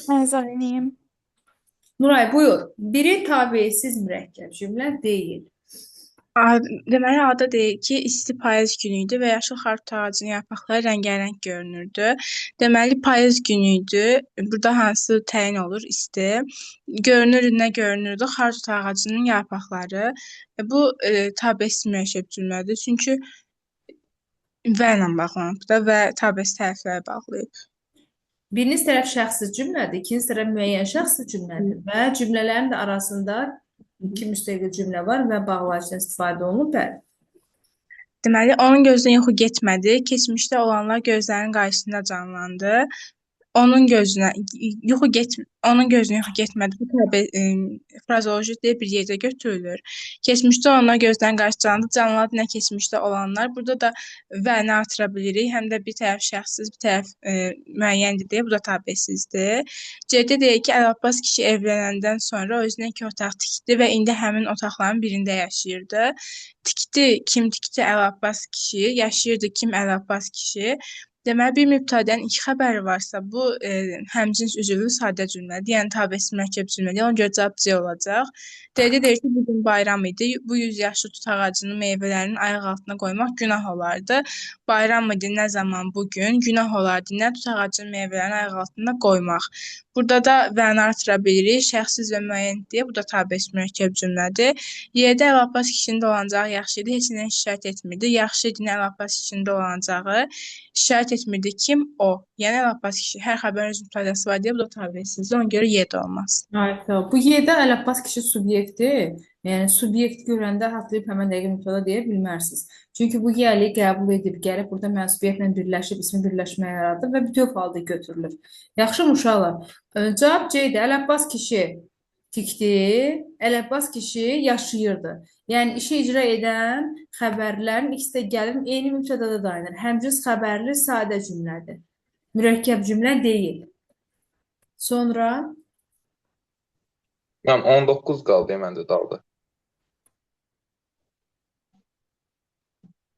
Mən izah eləyim. Nuray, buyur. Biri tabesiz mürəkkəb cümlə deyil. Deməli, A-da deyir ki, isti payız günü idi və yaşıl xartut ağacının yarpaqları rəngarəng görünürdü. Deməli, payız günü idi. Burada hansı təyin olur? İsti. Görünür, nə görünürdü? Xartut ağacının yarpaqları. Bu tabesiz mürəkkəb cümlədir. Çünki və ilə bağlanıb da və tabesiz hərfləri bağlayıb. Birinci tərəf şəxsi cümlədir, ikinci tərəf müəyyən şəxsi cümlədir və cümlələrin də arasında iki müstəqil cümlə var və bağlayıcıdan istifadə olunub. Bəli. Deməli, onun gözünə yuxu getmədi. Keçmişdə olanlar gözlərinin qarşısında canlandı. Onun gözünə yuxu get onun gözünə yuxu getmədi. Bu təbii frazeoloji deyə bir yerdə götürülür. Keçmişdə olanlar gözlərin qarşısında canlandı. Canlandı nə keçmişdə olanlar. Burada da və nə artıra bilirik. Həm də bir tərəf şəxssiz, bir tərəf müəyyəndir deyə bu da tabesizdir. C-də deyir ki, Əl-Abbas kişi evlənəndən sonra özünə iki otaq tikdi və indi həmin otaqların birində yaşayırdı. Tikdi, kim tikdi? Əl-Abbas kişi. Yaşayırdı kim? Əl-Abbas kişi. Deməli, bir mübtədənin iki xəbəri varsa, bu həmcins üzvlü sadə cümlədir, yəni tabesiz mürəkkəb cümlədir. Ona görə cavab C olacaq. D-də deyir ki, bu gün bayram idi. Bu 100 yaşlı tut ağacının meyvələrini ayaq altına qoymaq günah olardı. Bayram idi nə zaman bu gün? Günah olardı nə tut ağacının meyvələrini ayaq altına qoymaq. Burada da vəni artıra bilirik. Şəxssiz və müəyyən deyə bu da tabesiz mürəkkəb cümlədir. Y-də Əl-Abbas kişinin dolanacağı yaxşı idi, heç nədən şikayət etmirdi. Yaxşı idi nə Əl-Abbas kişinin dolanacağı. Şikayət etmirdi kim? O. Yəni Əl-Abbas kişi. Hər xəbərin öz mübtədası var deyə bu da tabesizdir. Ona görə Y də olmaz. Harika. Bu Y-də Əl-Abbas kişi subyekti. Yəni subyekt görəndə atlayıb həmən dəqiqə mübtəda deyə bilmərsiniz. Çünki bu yəli qəbul edib, gəlib burada mənsubiyyətlə birləşib, ismi birləşmə yaradır və bütöv halda götürülür. Yaxşı uşaqlar. Cavab C-dir. Əl-Abbas kişi tikdi, Əl-Abbas kişi yaşayırdı. Yəni işi icra edən xəbərlərin ikisi də gəlib eyni mübtədada dayanır. Həmcins xəbərli sadə cümlədir. Mürəkkəb cümlə deyil. Sonra Mənim 19 qaldı məndə dalda.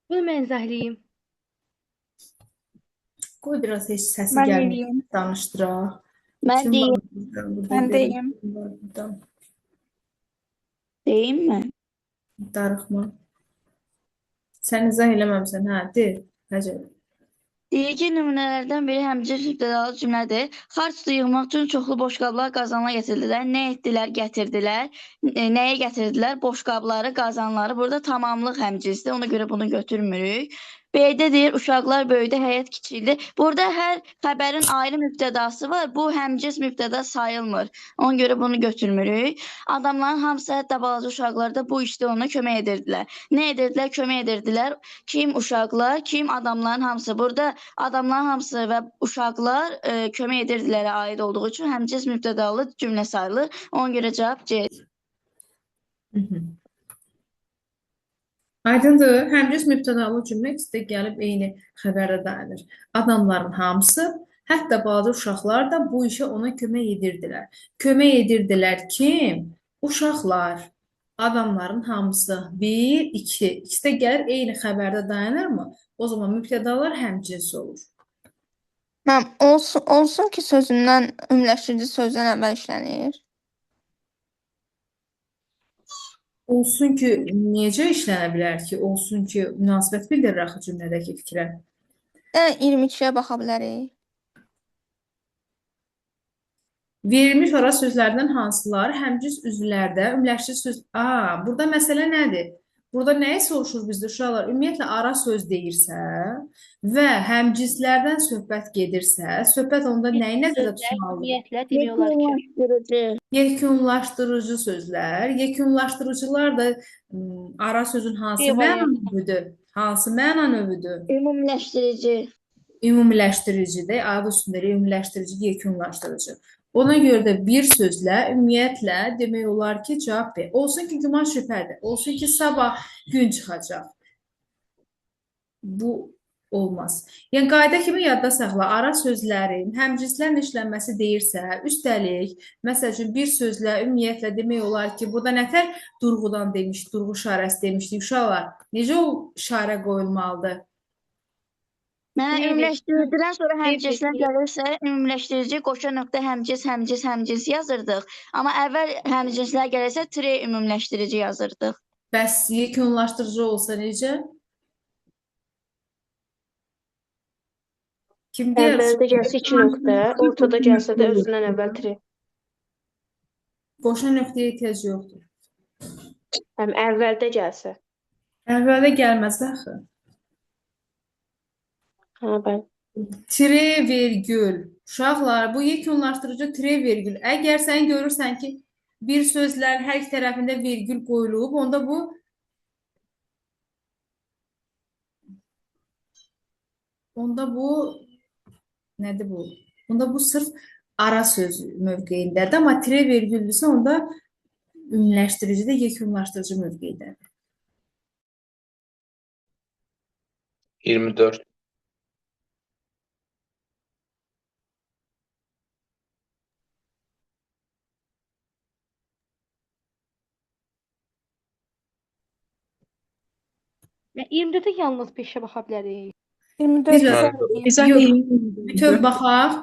Bunu mən izah eləyim. Qoy biraz heç səsi Mən gəlmir, eləyim. danışdıraq. Mən Kim deyim, var burada? Burada Mən görək deyim. kim var burada. deyim mi? Darıxma. Sən izah eləməmisən, hə, de. Həcər. Deyir ki, nümunələrdən biri həmcins mübtədalı cümlədir. Xarc su yığmaq üçün çoxlu boşqablar qazanlar gətirdilər. Nə etdilər? Gətirdilər. Nəyə gətirdilər? Boşqabları, qazanları. Burada tamamlıq həmcinsdir. Ona görə bunu götürmürük. B-də deyir, uşaqlar böyüdü, həyət kiçildi. Burada hər xəbərin ayrı mübtədası var. Bu həmcins mübtəda sayılmır. Ona görə bunu götürmürük. Adamların hamısı, hətta balaca uşaqlar da bu işdə ona kömək edirdilər. Nə edirdilər? Kömək edirdilər. Kim uşaqlar, kim adamların hamısı. Burada adamların hamısı və uşaqlar kömək edirdilərə aid olduğu üçün həmcins mübtədalı cümlə sayılır. Ona görə cavab C. Aydındır. Həmcins mübtədalı cümlə ikisi də gəlib eyni xəbərdə dayanır. Adamların hamısı, hətta balaca uşaqlar da bu işə ona kömək edirdilər. Kömək edirdilər kim? Uşaqlar. Adamların hamısı. 1, 2. İkisi də gəlir eyni xəbərdə dayanırmı? O zaman mübtədalar həmcins olur. Mənim olsun ki sözündən ümumiləşdirici sözdən əvvəl işlənir. Olsun ki, necə işlənə bilər ki? Olsun ki, münasibət bildirir axı cümlədəki fikrə. Yəni 22-yə baxa bilərik. Verilmiş ara sözlərdən hansıları həmcins üzvlərdə ümumiləşdirici söz... Burada məsələ nədir? Burada nəyi soruşur bizdə uşaqlar? Ümumiyyətlə ara söz deyirsə və həmcinslərdən söhbət gedirsə, söhbət onda nəyi nəzərdə tutmalıdır? Ümumiyyətlə demək olar ki, Yekunlaşdırıcı. Yekunlaşdırıcı sözlər. Yekunlaşdırıcılar da ara sözün hansı məna növüdür? Hansı məna növüdür? Ümumiləşdirici. Ümumiləşdiricidir. Adı üstündə ümumiləşdirici, yekunlaşdırıcı. Ona görə də bir sözlə ümumiyyətlə demək olar ki, cavab B. Olsun ki, güman şübhədir. Olsun ki, sabah gün çıxacaq. Bu olmaz. Yəni qayda kimi yadda saxla. Ara sözlərin həmcinslərlə işlənməsi deyirsə, üstəlik, məsəl üçün bir sözlə ümumiyyətlə demək olar ki, burada nətər durğudan demiş, durğu işarəsi demişdik uşaqlar. Necə o işarə qoyulmalıdır? Mənə Tri ümumiləşdiricidən sonra Tri həmcinslər virgül. gəlirsə, ümumiləşdirici qoşa nöqtə həmcins, həmcins, həmcins yazırdıq. Amma əvvəl həmcinslər gəlirsə, tre ümumiləşdirici yazırdıq. Bəs yekunlaşdırıcı olsa necə? Kim deyər? Əvvəldə gəlsə 2 nöqtə, ortada gəlsə də özündən əvvəl tri. Qoşa nöqtəyə ehtiyac yoxdur. Həm əvvəldə gəlsə. Əvvəldə gəlməz axı. Hə, bəli. Tire vergül. Uşaqlar, bu yekunlaşdırıcı tire vergül. Əgər sən görürsən ki, bir sözlər hər iki tərəfində vergül qoyulub, onda bu onda bu nədir bu? Onda bu sırf ara söz mövqeyindədir, amma tire vergüldürsə onda ümumiləşdirici də yekunlaşdırıcı mövqeyindədir. 24. Yəni 24-ə yalnız 5-ə baxa bilərik. 24 Bir Mən İzah Yox, eləyin. bütöv baxaq.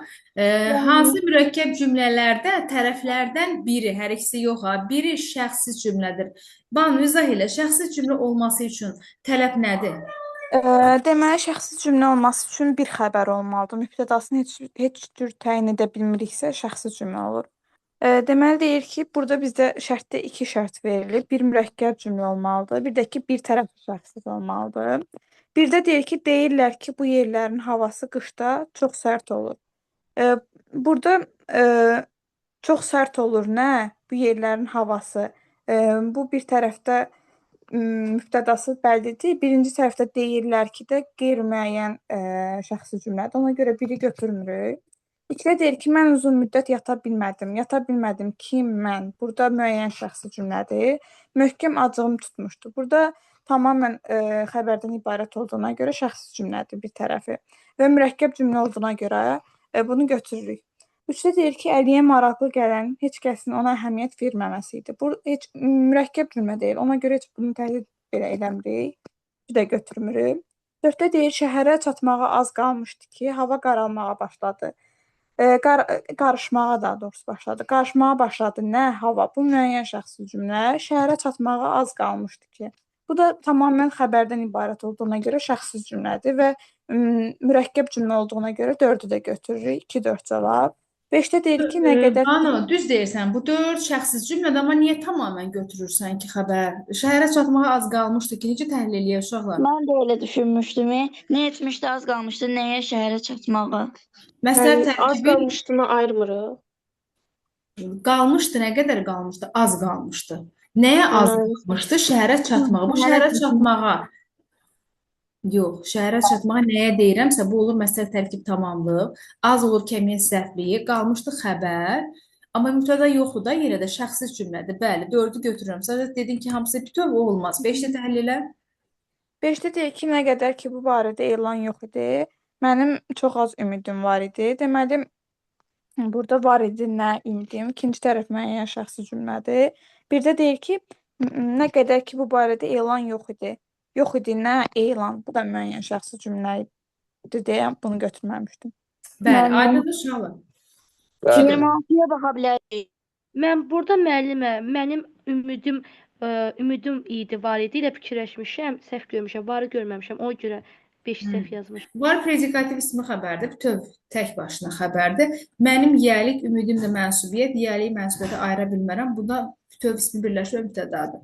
Hansı mürəkkəb cümlələrdə tərəflərdən biri, hər ikisi yox ha, biri şəxsi cümlədir. Banu, izah elə, şəxsi cümlə olması üçün tələb nədir? Deməli, şəxsi cümlə olması üçün bir xəbər olmalıdır. Mübtədasını heç cür təyin edə bilmiriksə, şəxsi cümlə olur. Deməli, deyir ki, burada bizdə şərtdə iki şərt verilir. Bir mürəkkəb cümlə olmalıdır, bir də ki, bir tərəfli şəxsiz olmalıdır. Bir də deyir ki, deyirlər ki, bu yerlərin havası qışda çox sərt olur. Burada çox sərt olur nə? Bu yerlərin havası. Bu bir tərəfdə mübtədası bəllidir. Birinci tərəfdə deyirlər ki də qeyri-müəyyən şəxsi cümlədir. Ona görə biri götürmürük. İkidə deyir ki, mən uzun müddət yata bilmədim. Yata bilmədim. Kim mən? Burada müəyyən şəxsi cümlədir. Möhkəm acığım tutmuşdu. Burada tamamilə xəbərdən ibarət olduğuna görə şəxsi cümlədir bir tərəfi və mürəkkəb cümlə olduğuna görə bunu götürürük. Üçdə deyir ki, Əliyə maraqlı gələn heç kəsin ona əhəmiyyət verməməsi idi. Bu heç mürəkkəb cümlə deyil. Ona görə heç bunu təhlil belə eləmirik. Bir də götürmürük. Dörddə deyir, şəhərə çatmağa az qalmışdı ki, hava qaralmağa başladı. Qarışmağa daha doğrusu başladı. Qarışmağa başladı nə hava? Bu müəyyən şəxsi cümlə. Şəhərə çatmağa az qalmışdı ki. Bu da tamamilə xəbərdən ibarət olduğuna görə şəxsi cümlədir və mürəkkəb cümlə olduğuna görə dördü də götürürük. 2-4 cavab. 5-də deyir ki, nə qədər Banu, düz deyirsən, bu 4 şəxsi cümlədir, amma niyə tamamilə götürürsən ki, xəbər? Şəhərə çatmağa az qalmışdı ki, necə təhlil eləyək uşaqlar? Mən də elə düşünmüşdüm. Nə etmişdi, az qalmışdı, nəyə şəhərə çatmağa? Məsəl Yəni az tərkibi qalmışdığını ayırmırıq. qalmışdı, nə qədər qalmışdı? Az qalmışdı. Nəyə az Hə. qalmışdı? Şəhərə çatmağa. Bu şəhərə çatmağa. Yox, şəhərə çatmağa nəyə deyirəmsə, bu olur məsəl tərkib tamamlıq, az olur kəmiyyət zərfliyi, qalmışdı xəbər, amma mübtəda yoxdur da, yenə də şəxsi cümlədir. Bəli, 4-ü götürürəm. Sadəcə dedin ki, hamısı bütöv olmaz. 5-də təhlil elə. 5-də deyir ki, nə qədər ki, bu barədə elan yox idi, mənim çox az ümidim var idi. Deməli, burada var idi nə ümidim? İkinci tərəf müəyyən şəxsi cümlədir. Bir də deyir ki, nə qədər ki, bu barədə elan yox idi. Yox idi nə elan? Bu da müəyyən şəxsi cümlə idi deyə bunu götürməmişdim. Bəli, Müəllim. aydındır uşaqlar. Bəli. 26-ya baxa bilərik. Mən burada müəllimə, mənim ümidim idi, var idi ilə fikirləşmişəm, səhv görmüşəm, varı görməmişəm. Ona görə 5 səhv yazmışam. Var predikativ ismi xəbərdir, bütöv tək başına xəbərdir. Mənim yiyəlik ümidimlə mənsubiyyət, yiyəlik mənsubiyyəti ayıra bilmərəm. Bu da bütöv ismi birləşmə mübtədadır.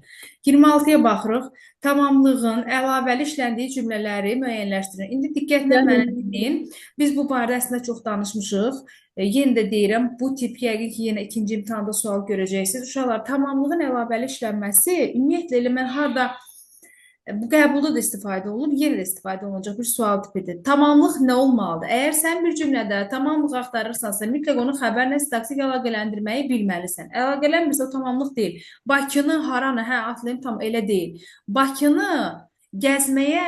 26-ya baxırıq. Tamamlığın əlavəli işləndiyi cümlələri müəyyənləşdirin. İndi diqqətlə məni dinləyin. Biz bu barədə əslində çox danışmışıq. Yenə də deyirəm, bu tip yəqin ki, yenə ikinci imtahanda sual görəcəksiniz. Uşaqlar, tamamlığın əlavəli işlənməsi ümumiyyətlə elə mən harda bu qəbulda da istifadə olunub, yenə də istifadə olunacaq bir sual tipidir. Tamamlıq nə olmalıdır? Əgər sən bir cümlədə tamamlıq axtarırsansa, mütləq onu xəbərlə sintaktik əlaqələndirməyi bilməlisən. Əlaqələnmirsə o tamamlıq deyil. Bakını haranı, hə, atlayım, tam elə deyil. Bakını gəzməyə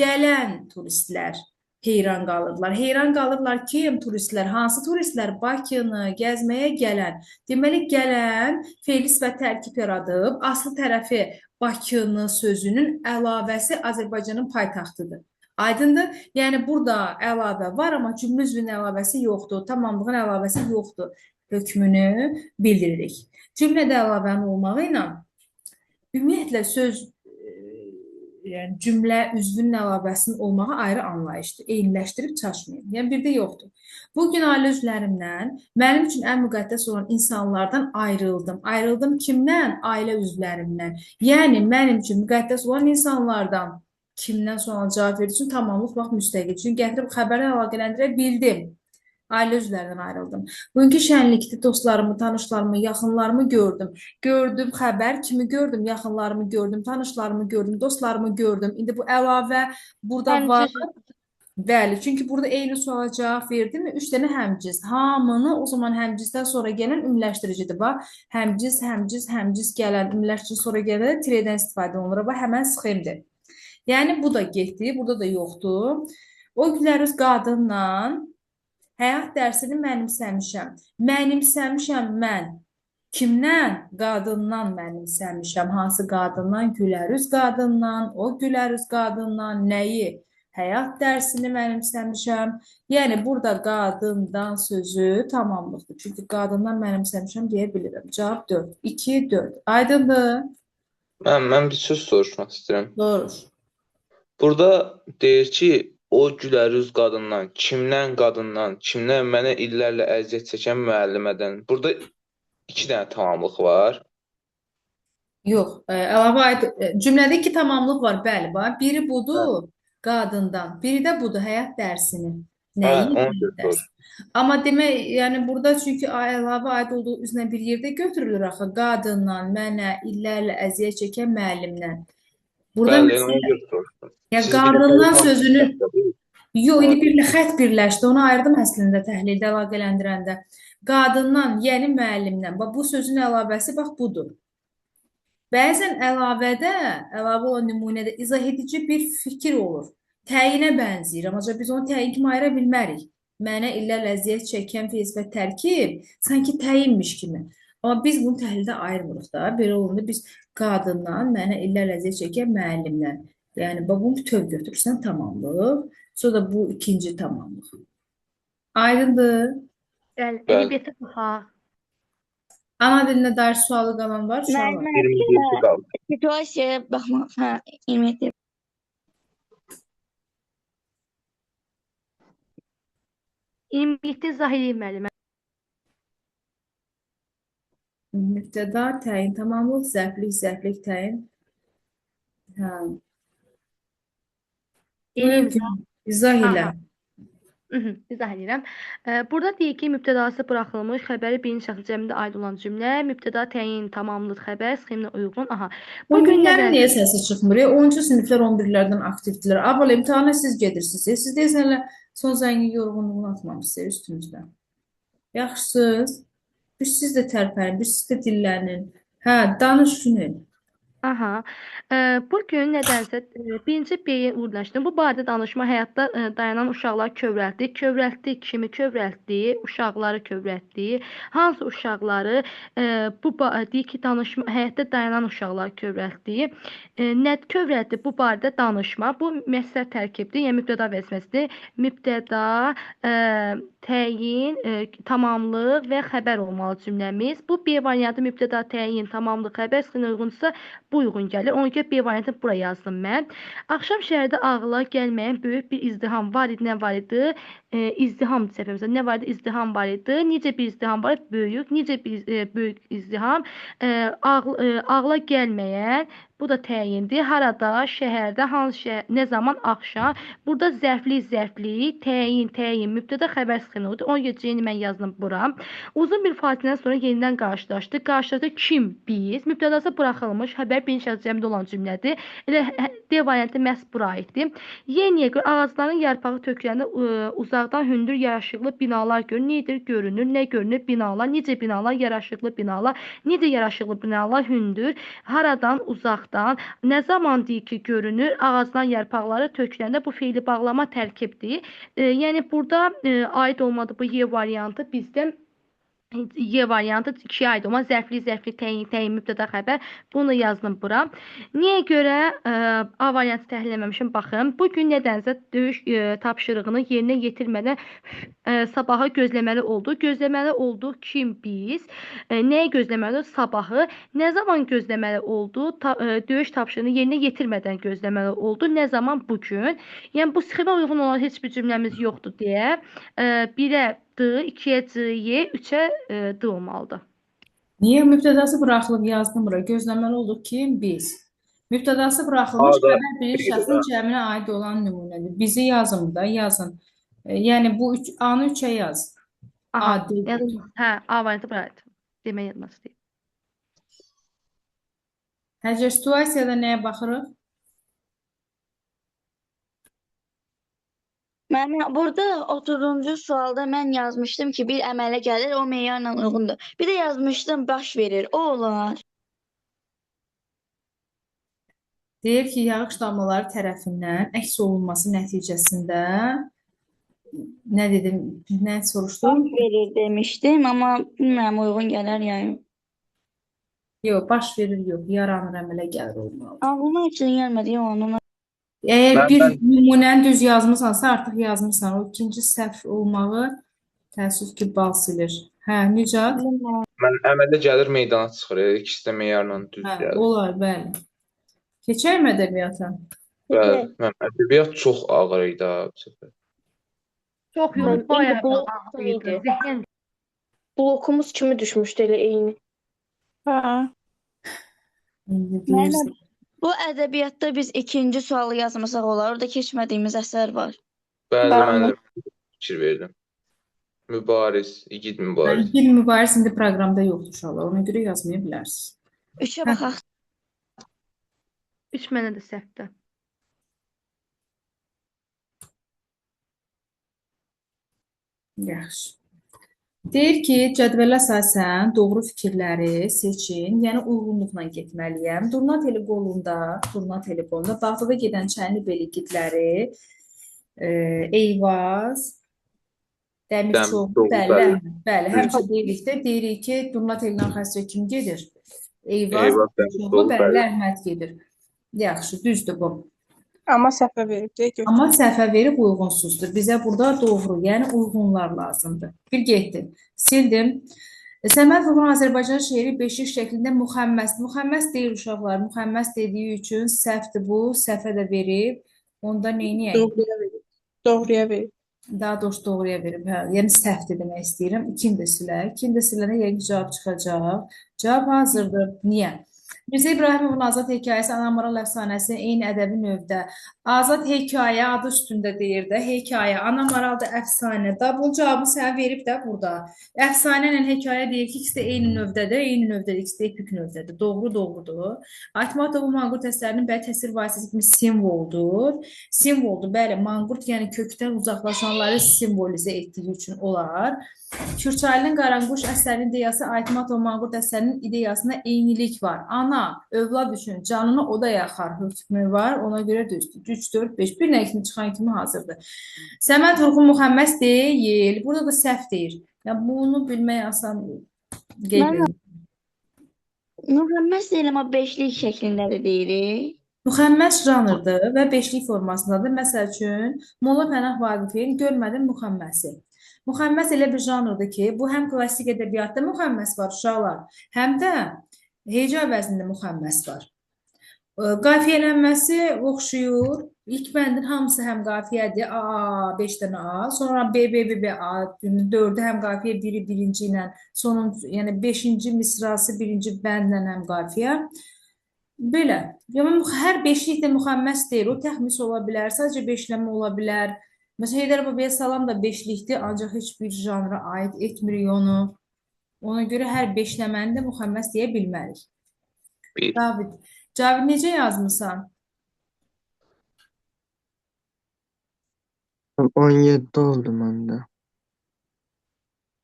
gələn turistlər heyran qalırlar. Heyran qalırlar kim? Turistlər. Hansı turistlər? Bakını gəzməyə gələn. Deməli, gələn fe'li sifət tərkib yaradıb. Aslı tərəfi Bakını sözünün əlavəsi Azərbaycanın paytaxtıdır. Aydındır? Yəni burada əlavə var, amma cümlə üzvünün əlavəsi yoxdur, tamamlığın əlavəsi yoxdur hökmünü bildiririk. Cümlədə əlavənin olmağı ilə ümumiyyətlə söz, yəni cümlə üzvünün əlavəsinin olmağı ayrı anlayışdır. Eyniləşdirib çaşmayın. Yəni birdə yoxdur. Bugün ailə üzvlərimdən, mənim üçün ən müqəddəs olan insanlardan ayrıldım. Ayrıldım kimdən? Ailə üzvlərimdən. Yəni mənim üçün müqəddəs olan insanlardan. Kimdən suala cavab verdiyi üçün tamamlıq bax müstəqil. Çünki gətirib xəbərlə əlaqələndirə bildim. Ailə üzvlərindən ayrıldım. Bugünkü şənlikdə dostlarımı, tanışlarımı, yaxınlarımı gördüm. Gördüm xəbər, kimi gördüm? Yaxınlarımı gördüm, tanışlarımı gördüm, dostlarımı gördüm. İndi bu əlavə burada var. Bəli, çünki burada eyni suala cavab verdim. 3 dənə həmciz. Hamını o zaman həmcizdən sonra gələn ümumiləşdiricidir. Bax, həmciz, həmciz, həmciz gələn ümumiləşdirici sonra gələndə tiredən istifadə olunur. Bax, həmən sxemdir. Yəni bu da getdi, burada da yoxdur. O gülərüz qadınla həyat dərsini mənimsəmişəm. Mənimsəmişəm mən. Kimdən? Qadından mənimsəmişəm. Hansı qadından? Gülərüz qadından, o gülərüz qadından nəyi? Həyat dərsini mənimsəmişəm. Yəni burada qadından sözü tamamlıqdır. Çünki qadından mənimsəmişəm deyə bilirəm. Cavab 4. 2, 4. Aydındır? Mən bir söz soruşmaq istəyirəm. Doğru. Burada deyir ki, o gülərüz qadından, kimdən qadından, kimdən mənə illərlə əziyyət çəkən müəllimədən. Burada 2 dənə tamamlıq var. Yox, əlavə aid cümlədə 2 tamamlıq var, bəli, bax. Biri budur, qadından, biri də budur, həyat dərsini. Nəyi? Həyat dərsi. Amma demək, yəni burada çünki əlavə aid olduğu üzünə bir yerdə götürülür axı, qadından, mənə illərlə əziyyət çəkən müəllimdən. Burada bəli, ona görə soruşdum. Ya qadından sözünü yox, indi bir xətt birləşdi. Onu ayırdım əslində təhlildə əlaqələndirəndə. Qadından, yəni müəllimdən. Bax bu sözün əlavəsi bax budur. Bəzən əlavədə, əlavə olan nümunədə izah edici bir fikir olur. Təyinə bənzəyir, amma biz onu təyin kimi ayıra bilmərik. Mənə illərlə əziyyət çəkən fe'l sifət tərkib sanki təyinmiş kimi. Amma biz bunu təhlildə ayırmırıq da. Belə olanda biz qadından, mənə illərlə əziyyət çəkən müəllimdən. Yəni, bax, bunu bütöv götürürsən tamamlıq. Sonra da bu ikinci tamamlıq. Aydındır? Bəli, indi baxaq. Ana dilinə dair sualı qalan var uşaqlar? Müəllimə, 27 qaldı. Situasiyaya baxmaq. Hə, 27. 27 izah edeyim müəllimə. Mübtəda, təyin, tamamlıq, zərflik, zərflik, təyin. Hə. Eləyim Buyur, izah elə. İzah edirəm. Burada deyir ki, mübtədası buraxılmış xəbəri birinci şəxs cəmində aid olan cümlə, mübtəda təyin, tamamlıq, xəbər sxeminə uyğun. Aha. Bu gün 11-lərin nədən? niyə səsi çıxmır? 10-cu siniflər 11-lərdən aktivdirlər. Abala, imtahana siz gedirsiniz. Siz deyirsən elə son zəngin yorğunluğunu atmamışsınız üstünüzdən. Yaxşısınız. Bir siz də tərpənin, bir siz də dillənin. Hə, danış Günel. Aha. Bu gün nədənsə birinci B-yə uyğunlaşdım. Bu barədə danışma həyatda dayanan uşaqları kövrəltdi. Kövrəltdi kimi kövrəltdi, uşaqları kövrəltdi. Hansı uşaqları? Bu deyir ki, danışma həyatda dayanan uşaqları kövrəltdi. Nə kövrəltdi? Bu barədə danışma. Bu məsəl tərkibdir, yəni mübtəda vəzifəsidir. Mübtəda, təyin, tamamlıq və xəbər olmalı cümləmiz. Bu B variantı mübtəda, təyin, tamamlıq, xəbər sxeminə uyğunsa bu uyğun gəlir. Ona görə B variantını bura yazdım mən. Axşam şəhərdə ağla gəlməyən böyük bir izdiham var idi. Nə var idi? İzdiham səhvimizdə. Nə var idi? İzdiham var idi. Necə bir izdiham var idi? Böyük. Necə bir böyük izdiham? Ağla gəlməyən, bu da təyindir. Harada? Şəhərdə. Hansı şəhər? Nə zaman? Axşam. Burada zərflik, zərflik, təyin, təyin, mübtəda xəbər sxemi oldu. Ona görə C-ni mən yazdım bura. Uzun bir fasilədən sonra yenidən qarşılaşdıq. Qarşılaşdıq kim? Biz. Mübtədası buraxılmış, xəbər birinci şəxs cəmdə olan cümlədir. Elə D variantı məhz bura aiddir. Yeniyə görə ağacların yarpağı töküləndə uzaqdan hündür yaraşıqlı binalar görünür. Nədir? Görünür. Nə görünür? Binalar. Necə binalar? Yaraşıqlı binalar. Necə yaraşıqlı binalar? Hündür. Haradan? Uzaqdan. Nə zaman deyir ki, görünür? Ağacdan yarpaqları töküləndə bu feili bağlama tərkibdir. Yəni burada aid olmadı bu Y variantı bizdə. Y variantı 2-yə aid olmaz. Zərfli, zərfli, təyin, təyin, mübtəda, xəbər. Bunu yazdım bura. Niyə görə A variantı təhlil eləməmişim? Baxın, bu gün nədənsə döyüş tapşırığını yerinə yetirmədən sabahı gözləməli oldu. Gözləməli oldu kim biz? Nəyi gözləməli oldu? Sabahı. Nə zaman gözləməli oldu? Döyüş tapşırığını yerinə yetirmədən gözləməli oldu. Nə zaman? Bugün. Yəni bu sxemə uyğun olan heç bir cümləmiz yoxdur deyə 1-ə D, 2-yə C, Y, 3-ə D olmalıdır. Niyə mübtədası buraxılıb yazdım bura? Gözləməli olduq kim? Biz. Mübtədası buraxılmış xəbər bilir şəxsin cəminə aid olan nümunədir. Bizi yazın da, yazın. Yəni bu A-nı 3-ə yaz. Aha, A, D. yazdım. Hə, A variantı bura aid. Demək yadıma düşdü. Həcər, situasiyada nəyə baxırıq? Mənim burada 30-cu sualda mən yazmışdım ki, bir əmələ gəlir, o meyarla uyğundur. Bir də yazmışdım baş verir, o olar. Deyir ki, yağış damlaları tərəfindən əks olunması nəticəsində nə dedim, nə soruşdum? Baş verir demişdim, amma bilmirəm uyğun gələr ya yox. Yox, baş verir yox, yaranır, əmələ gəlir olmalıdır. Ağlıma heç nə gəlmədi, yox, ona. Əgər bir Mən nümunəni düz yazmısansa, artıq yazmısan. O ikinci səhv olmağı təəssüf ki, bal silir. Hə, Nicat? Mən əmələ gəlir, meydana çıxır. Elə ikisi də meyarla düz Hə, gəlir. olar, bəli. Keçərmi ədəbiyyata? Bəli, mən ədəbiyyat çox ağır idi ha, bu səfər. Çox yox, Mən bayağı blok ağır kimi idi. idi. Zehn Blokumuz kimi düşmüşdü elə eyni. Hə. İndi Müəllim, deyirsən. bu ədəbiyyatda biz ikinci sualı yazmasaq olar. Orada keçmədiyimiz əsər var. Bəli, mən Bəli. də fikir verdim. Mübariz, igid mübariz. Bir mübariz indi proqramda yoxdur uşaqlar. Ona görə yazmaya bilərsiniz. 3-ə Hə. baxaq. 3 mənə də səhvdir. Yaxşı. Deyir ki, cədvələ əsasən doğru fikirləri seçin, yəni uyğunluqla getməliyəm. Durna teli qolunda, Durna teli qolunda Bağdada gedən Çənlibel igidləri, Eyvaz, Dəmirçioğlu, Dəmirçioğlu, bəli, bəli. Əhməd, bəli, həmişə deyirik də, deyirik ki, Durna telinin arxasınca kim gedir? Eyvaz, Eyvaz, Dəmirçioğlu, Dəmirçioğlu, bəli, bəli. Əhməd gedir. Yaxşı, düzdür bu. Amma səhvə verib deyə götür. Amma səhvə verib uyğunsuzdur. Bizə burada doğru, yəni uyğunlar lazımdır. Bir getdi. Sildim. Səməd Vurğun Azərbaycan şeiri beşik şəklində müxəmməs. Müxəmməs deyil uşaqlar. Müxəmməs dediyi üçün səhvdir bu. Səhvə də verib. Onda neyniyək? Doğruya verib. Doğruya verib. Daha doğrusu doğruya verib. Hə, yəni səhvdir demək istəyirəm. İkini də silək. İkini də silənə yəqin ki, cavab çıxacaq. Cavab hazırdır. Niyə? Mirzə İbrahimovun Azad hekayəsi Ana Maral əfsanəsi eyni ədəbi növdə. Azad hekayə adı üstündə deyir də, hekayə. Ana Maral da əfsanə. Da bu cavabı sənə verib də burada. Əfsanə ilə hekayə deyir ki, ikisi də eyni növdədir, eyni növdədir, ikisi də epik növdədir. Doğru, doğrudur. Aytmatovun manqurt əsərinin bəy təsir vasitəsi kimi simvoldur. Simvoldur, bəli, manqurt yəni kökdən uzaqlaşanları simvolizə etdiyi üçün olar. Kürçaylının Qaranquş əsərinin ideyası Aytmatov manqurt əsərinin ideyasına eynilik var. Ana övlad üçün canını oda yaxar hökmü var. Ona görə düzdür. 3, 4, 5. Bir nə kimi çıxan kimi hazırdır. Səməd Vurğun müxəmməs deyil. Burada da səhv deyir. Yəni bunu bilmək asan qeyd Mən edir. müxəmməs deyil, amma beşlik şəklində də deyirik. Müxəmməs janrdır və beşlik formasındadır. Məsəl üçün, Molla Pənah Vaqifin Görmədim müxəmməsi. Müxəmməs elə bir janrdır ki, bu həm klassik ədəbiyyatda müxəmməs var uşaqlar, həm də heca vəznində müxəmməs var. Qafiyələnməsi oxşuyur. İlk bəndin hamısı həm qafiyədir. A, A, 5 dənə A. Sonra B, B, B, B, A. Dördü həm qafiyə, biri birinci ilə, sonuncu, yəni beşinci misrası birinci bəndlə həm qafiyə. Belə. Yəni hər beşlik də müxəmməs deyil. O təxmis ola bilər, sadəcə beşləmə ola bilər. Məsələn, Heydər Babaya Salam da beşlikdir, ancaq heç bir janra aid etmirik onu. Ona görə hər beşləməni də müxəmməs deyə bilmərik. Bir. Cavid, Cavid necə yazmısan? 17 oldu məndə.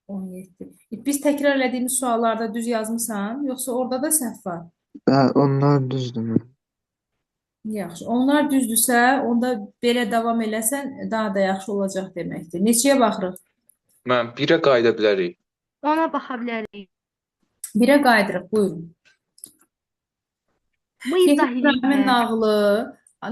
17. Biz təkrar elədiyimiz suallarda düz yazmısan, yoxsa orada da səhv var? Bəli, onlar düzdür mən. Yaxşı. Onlar düzdürsə, onda belə davam eləsən daha da yaxşı olacaq deməkdir. Neçəyə baxırıq? Mən birə qayıda bilərik. Ona baxa bilərik. 1-ə qayıdırıq, buyurun. Bu Yekun izah İbrahimin eləyir. nağılı,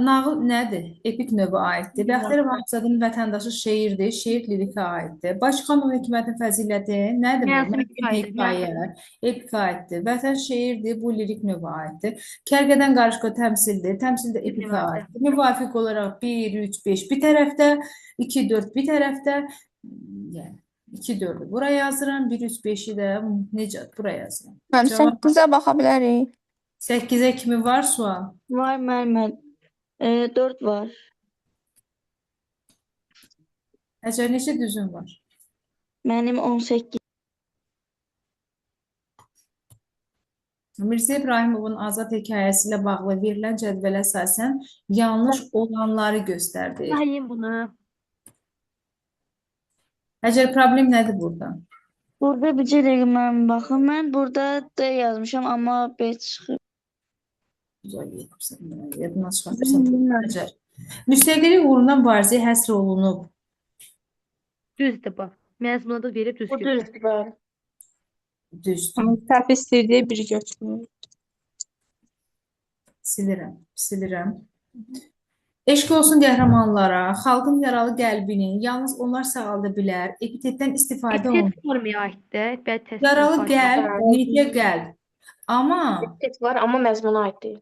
nağıl nədir? Epik növə aiddir. Bəxtiyar Vahabzadənin vətəndaşı şeirdir, şeir lirikə aiddir. Başxanov Hikmətin fəziləti nədir bu? Mənzum Mənzum hekayədir. hekayə, epikə aiddir. Vətən şeirdir, bu lirik növə aiddir. Kərgədən qarışqa təmsildir, təmsil də epikə növədir. aiddir. Müvafiq olaraq 1, 3, 5 bir tərəfdə, 2, 4 bir tərəfdə, yəni 2, 4-ü bura yazıram, 1, 3, 5-i də necə bura yazıram. Müəllim, Cavab 8-ə baxa bilərik. 8-ə kimi var sual? Var müəllim. 4 var. Həcər, neçə düzün var? Mənim 18. Mirzə İbrahimovun Azad hekayəsi ilə bağlı verilən cədvələ əsasən yanlış olanları göstər deyir. İzah eləyim bunu. Həcər, problem nədir burada? Burada bir dəqiqə mən baxım. Mən burada D yazmışam, amma B çıxır. Uzay gedirsən, yadından çıxartırsan. Həcər. Müstəqillik uğrunda mübarizəyə həsr olunub. Düzdür bu. Məzmuna da verib Bu düzgün. düzdür, bəli. Düzdür. Səhv istəyir bir götürür. Silirəm, silirəm. Eşq olsun qəhrəmanlara, xalqın yaralı qəlbini yalnız onlar sağalda bilər. Epitetdən istifadə Epitet olunur. formaya aiddir. Bəli, təsvir Yaralı ifadə. qəlb, necə qəlb? Amma Epitet var, amma məzmuna aid deyil.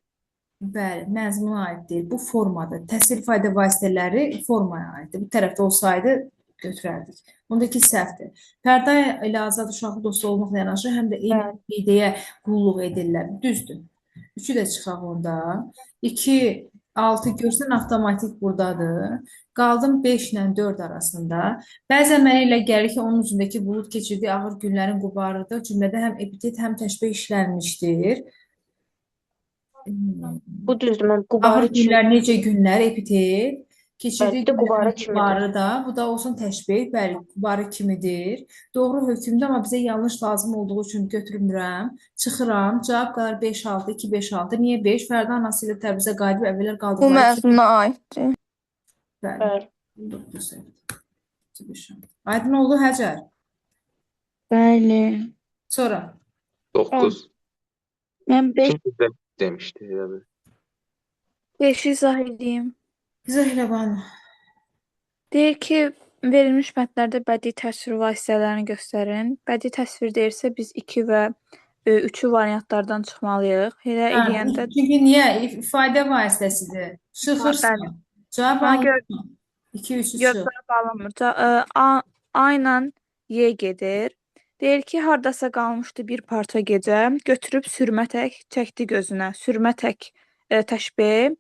Bəli, məzmuna aid deyil. Bu formadır. Təsvir ifadə vasitələri formaya aiddir. Bu tərəfdə olsaydı götürərdik. Bundakı səhvdir. Fərda ilə Azad uşaqlı dostu olmaqla yanaşı həm də eyni ideyə qulluq edirlər. Düzdür. 3-ü də çıxaq onda. 2, 6 görsən avtomatik buradadır. Qaldım 5 ilə 4 arasında. Bəzən mənə elə gəlir ki, onun üzündəki bulud keçirdiyi ağır günlərin qubarıdır. Cümlədə həm epitet, həm təşbeh işlənmişdir. Bu düzdür, mən Ağır qubarı kimi. günlər necə günlər epitet. Keçirdiyi Bəli, bir də qubarı günlərin kimidir. qubarı da, bu da olsun təşbeh, bəli, qubarı kimidir. Doğru hökmdür, amma bizə yanlış lazım olduğu üçün götürmürəm. Çıxıram, cavab qalır 5, 6, 2, 5, 6. Niyə 5? Fərda anası ilə Təbrizə qayıdıb əvvəllər Bu qaldıqları kimi. məzmuna aiddir. Bəli, Bəli. bu səhvdir. 2, 5, 6. Aydın oldu Həcər. Bəli. Sonra 9. Mən 5 Kim bizə demişdi elə bil. 5-i izah edeyim. İzah elə bana. Deyir ki, verilmiş mətnlərdə bədii təsvir vasitələrini göstərin. Bədii təsvir deyirsə biz 2 və 3-ü variantlardan çıxmalıyıq. Elə Hə, eləyəndə çünki niyə? İfadə vasitəsidir. Çıxırsan. Bəli. Cavab Ona görə alınır. 2, 3-ü yox, çıx. cavab alınmır. A ilə Y gedir. Deyir ki, hardasa qalmışdı bir parça gecə, götürüb sürmə tək çəkdi gözünə. Sürmə tək təşbeh,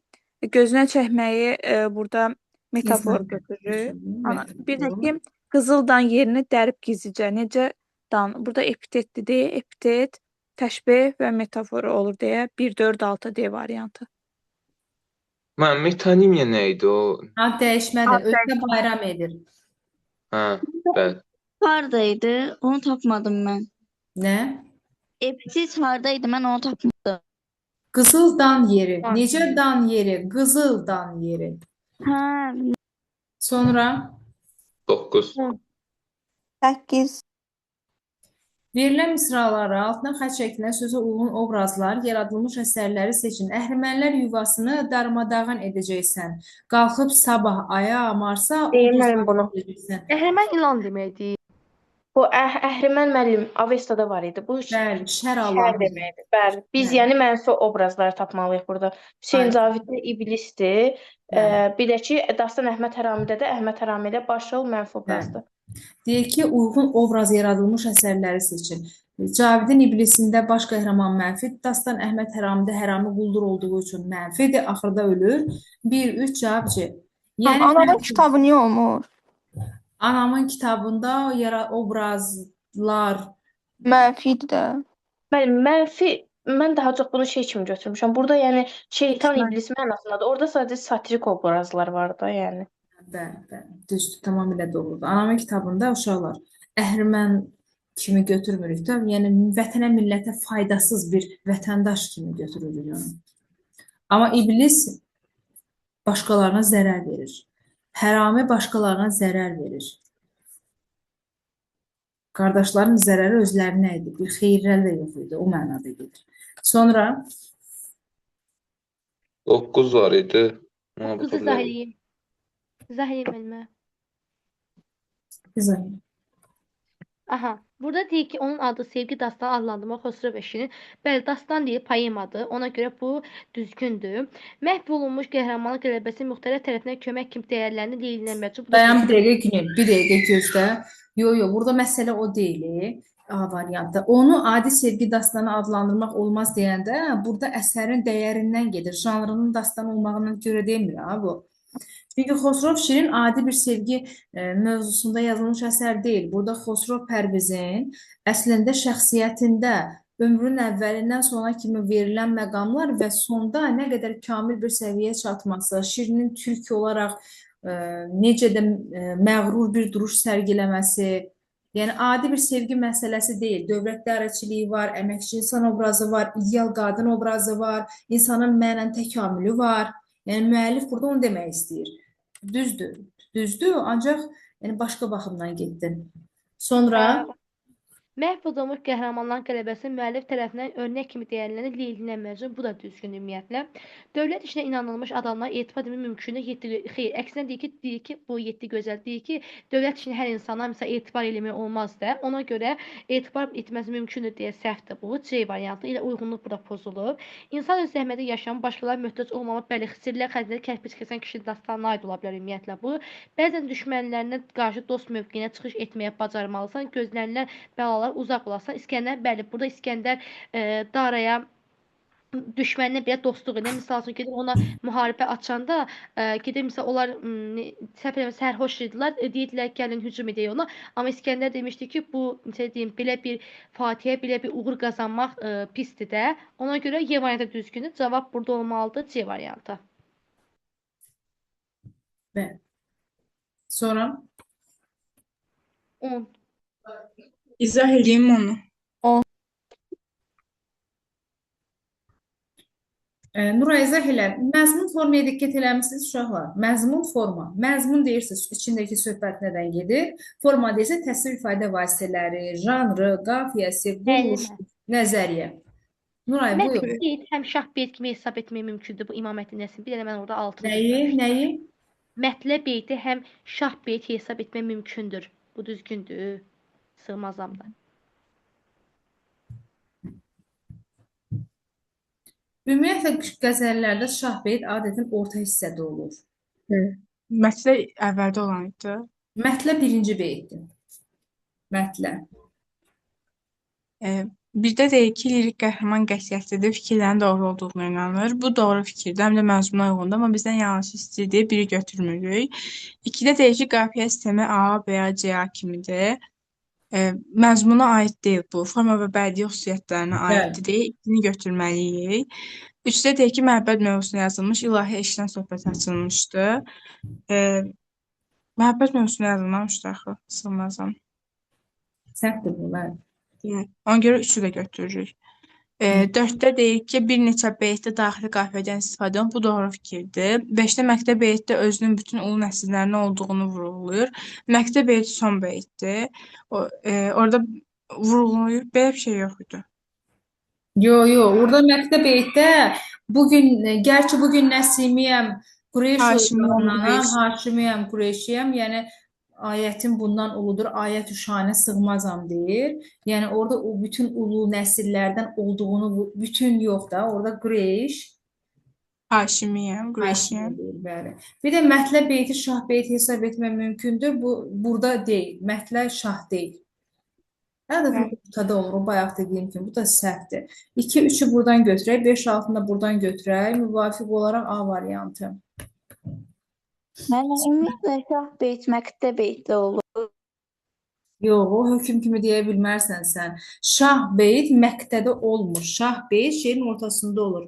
gözünə çəkməyi burada metafor İnsan götürür. Ana, bir də metaforu. ki, qızıldan yerini dərib gizlicə. Necə dan? Burada epitetdir deyə, epitet, təşbeh və metaforu olur deyə 1 4 6 D variantı. Mən metonimiya nə idi o? Ad dəyişmədir. Ad Ölkə bayram edir. Hə, bəli. hardaydı? Onu tapmadım mən. Nə? Epitet hardaydı? Mən onu tapmadım. Qızıl dan yeri. Dan. Necə dan yeri? Qızıl dan yeri. Hə, Sonra 9. 8. verilən misralara altına xətt çəkilən sözə uyğun obrazlar, yaradılmış əsərləri seçin. Əhrimənlər yuvasını darmadağın edəcəksən. Qalxıb sabah aya, Marsa Deyim ulduzlar müəllim bunu. edəcəksən. Əhəmən ilan deməkdir. Bu əhrimən müəllim Avestada var idi. Bu Bəli, şər şər Allahı. deməkdir. Bəli. Biz Bəli. yəni mənfi obrazları tapmalıyıq burada. Hüseyn Aynen. Caviddə iblisdir. Bəli. Bir də ki, Dastan Əhməd Həramidə də Əhməd Hərami ilə başrol mənfi obrazdır. Deyir ki, uyğun obraz yaradılmış əsərləri seçin. Cavidin İblisində baş qəhrəman mənfi, Dastan Əhməd Həramidə Hərami quldur olduğu üçün mənfidir, axırda ölür. 1, 3 cavab C. Yəni Anamın mənfi. kitabı niyə olmur? Anamın kitabında obrazlar Mənfidir də. Bəli, mənfi mən daha çox bunu şey kimi götürmüşəm. Burada yəni şeytan Mən- iblis mənasındadır. Orada sadəcə satirik obrazlar var da, yəni. Bəli, bəli, düzdür, tamamilə doğrudur. Anamın kitabında uşaqlar əhrimən kimi götürmürük də, yəni vətənə, millətə faydasız bir vətəndaş kimi götürürük onu. Amma iblis başqalarına zərər verir. Hərami başqalarına zərər verir. Qardaşların zərəri özlərinə idi. Bir xeyirləri də yox idi. O mənada gedir. Sonra 9 var idi. Ona 9-u baxa izah bilərik. eləyim. İzah eləyim müəllimə. İzah elə. Aha, burada deyir ki, onun adı Sevgi Dastanı adlandırmaq Xosrov və Şirin. Bəli, dastan deyil, poemadır. Ona görə bu düzgündür. Məhv olunmuş qəhrəmanlıq qələbəsi müxtəlif tərəfindən kömək kimi dəyərlənir, Leylinin Məcnun. Bu da Dayan bir düzgündür. dəqiqə Günel, bir dəqiqə gözlə. Yo, yo, burada məsələ o deyil. A variantı. Onu adi sevgi dastanı adlandırmaq olmaz deyəndə burada əsərin dəyərindən gedir. Janrının dastan olmağına görə demir ha bu. Çünki Xosrov Şirin adi bir sevgi mövzusunda yazılmış əsər deyil. Burada Xosrov Pərvizin əslində şəxsiyyətində ömrünün əvvəlindən sona kimi verilən məqamlar və sonda nə qədər kamil bir səviyyəyə çatması, Şirinin türk olaraq necə də məğrur bir duruş sərgiləməsi, yəni adi bir sevgi məsələsi deyil. Dövlət idarəçiliyi var, əməkçi insan obrazı var, ideal qadın obrazı var, insanın mənən təkamülü var. Yəni müəllif burada onu demək istəyir. Düzdür, düzdür, ancaq yəni başqa baxımdan getdin. Sonra Məhv olunmuş qəhrəmanların qələbəsi müəllif tərəfindən örnək kimi dəyərlənir, Leylinin Məcnun. Bu da düzgün ümumiyyətlə. Dövlət işinə inanılmış adamlara etibar etmək mümkündür. 7 xeyr, əksinə deyir ki, bu 7 gözəl deyir ki, dövlət işinə hər insana məsələn etibar eləmək olmaz da. Ona görə etibar etməsi mümkündür deyə səhvdir bu. C variantı ilə uyğunluq burada pozulub. İnsan öz zəhmətə yaşayan, başqalarına möhtac olmamaq, bəli, xisirlər xəzinədə kərpic kəsən kişi dastanına aid ola bilər ümumiyyətlə bu. Bəzən düşmənlərinə qarşı dost mövqeyinə çıxış etməyə bacarmalısan, gözlənilən bəlalar uzaq olasan. İskəndər, bəli, burada İskəndər Daraya düşməninə belə dostluq edir. Misal üçün gedir ona müharibə açanda, gedir misal onlar səhv eləmirəmsə sərxoş idilər, deyirdilər gəlin hücum edək ona. Amma İskəndər demişdi ki, bu necə deyim, belə bir fatihə, belə bir uğur qazanmaq pisdir də. Ona görə Y variantı düzgündür. Cavab burada olmalıdır C variantı. bəli. Sonra 10. İzah eləyim onu. Nuray izah elə. Məzmun formaya diqqət eləmisiniz uşaqlar? Məzmun forma. Məzmun deyirsiniz, içindəki söhbət nədən gedir? Forma deyirsə təsvir ifadə vasitələri, janrı, qafiyəsi, quruluş, nəzəriyyə. Nuray, buyur. Mətn beyt həm şah beyt kimi hesab etmək mümkündür bu İmaməddin Nəsim. Bir dənə mən orada altını Nəyi, düzməmişdim. nəyi? Mətlə beyti həm şah beyti hesab etmək mümkündür. Bu düzgündür. Sığmazam da. Ümumiyyətlə qəzəllərdə şah beyt adətən orta hissədə olur. Mətlə əvvəldə olan idi. Mətlə birinci beytdir. Mətlə. Bir də deyir ki, lirik qəhrəman qətiyyətlidir, fikirlərinin doğru olduğuna inanır. Bu doğru fikirdir, həm də məzmuna uyğundur, amma bizdən yanlış istəyir deyə biri götürmürük. İkidə deyir ki, qafiyə sistemi A, B, A, C, A kimidir. Məzmuna aid deyil bu, forma və bədii xüsusiyyətlərinə aiddir deyə ikini götürməliyik. Üçdə deyir ki, məhəbbət mövzusuna yazılmış ilahi eşqdən söhbət açılmışdı. Məhəbbət mövzusuna yazılmamışdı axı, sığmazam. Səhvdir bu, bəli. Ona görə üçü də götürürük. Dörddə deyir ki, bir neçə beytdə daxili qafiyədən istifadə olunub. Bu doğru fikirdir. Beşdə məktəb beytdə özünün bütün ulu nəsillərinin olduğunu vurğulayır. Məktəb beyti son beytdir. Orada vurğulayır. Belə bir şey yox idi. Yo, yo, orada məktəb beytdə bugün, gerçi bugün Nəsimiyəm, Qureyş ocağındanam. Haşimiyəm, Qureyşiyəm. Yəni ayətin bundan uludur, ayət şanə sığmazam deyir. Yəni orada o bütün ulu nəsillərdən olduğunu bütün yox da, orada Qureyş, Haşimiyəm, Qureyşiyəm. Haşimi deyir, bəli. Bir də mətlə beyti şah beyti hesab etmək mümkündür. Bu burada deyil. Mətlə şah deyil. Adətən ortada olur. O bayaq dediyim kimi bu da səhvdir. 2 3-ü buradan götürək, 5 6-nı da buradan götürək. Müvafiq olaraq A variantı. Müəllim, ümumiyyətlə şah beyt məktəb beytdə olur. Yox, o hökm kimi deyə bilmərsən sən. Şah beyt məktədə olmur. Şah beyt şeirin ortasında olur.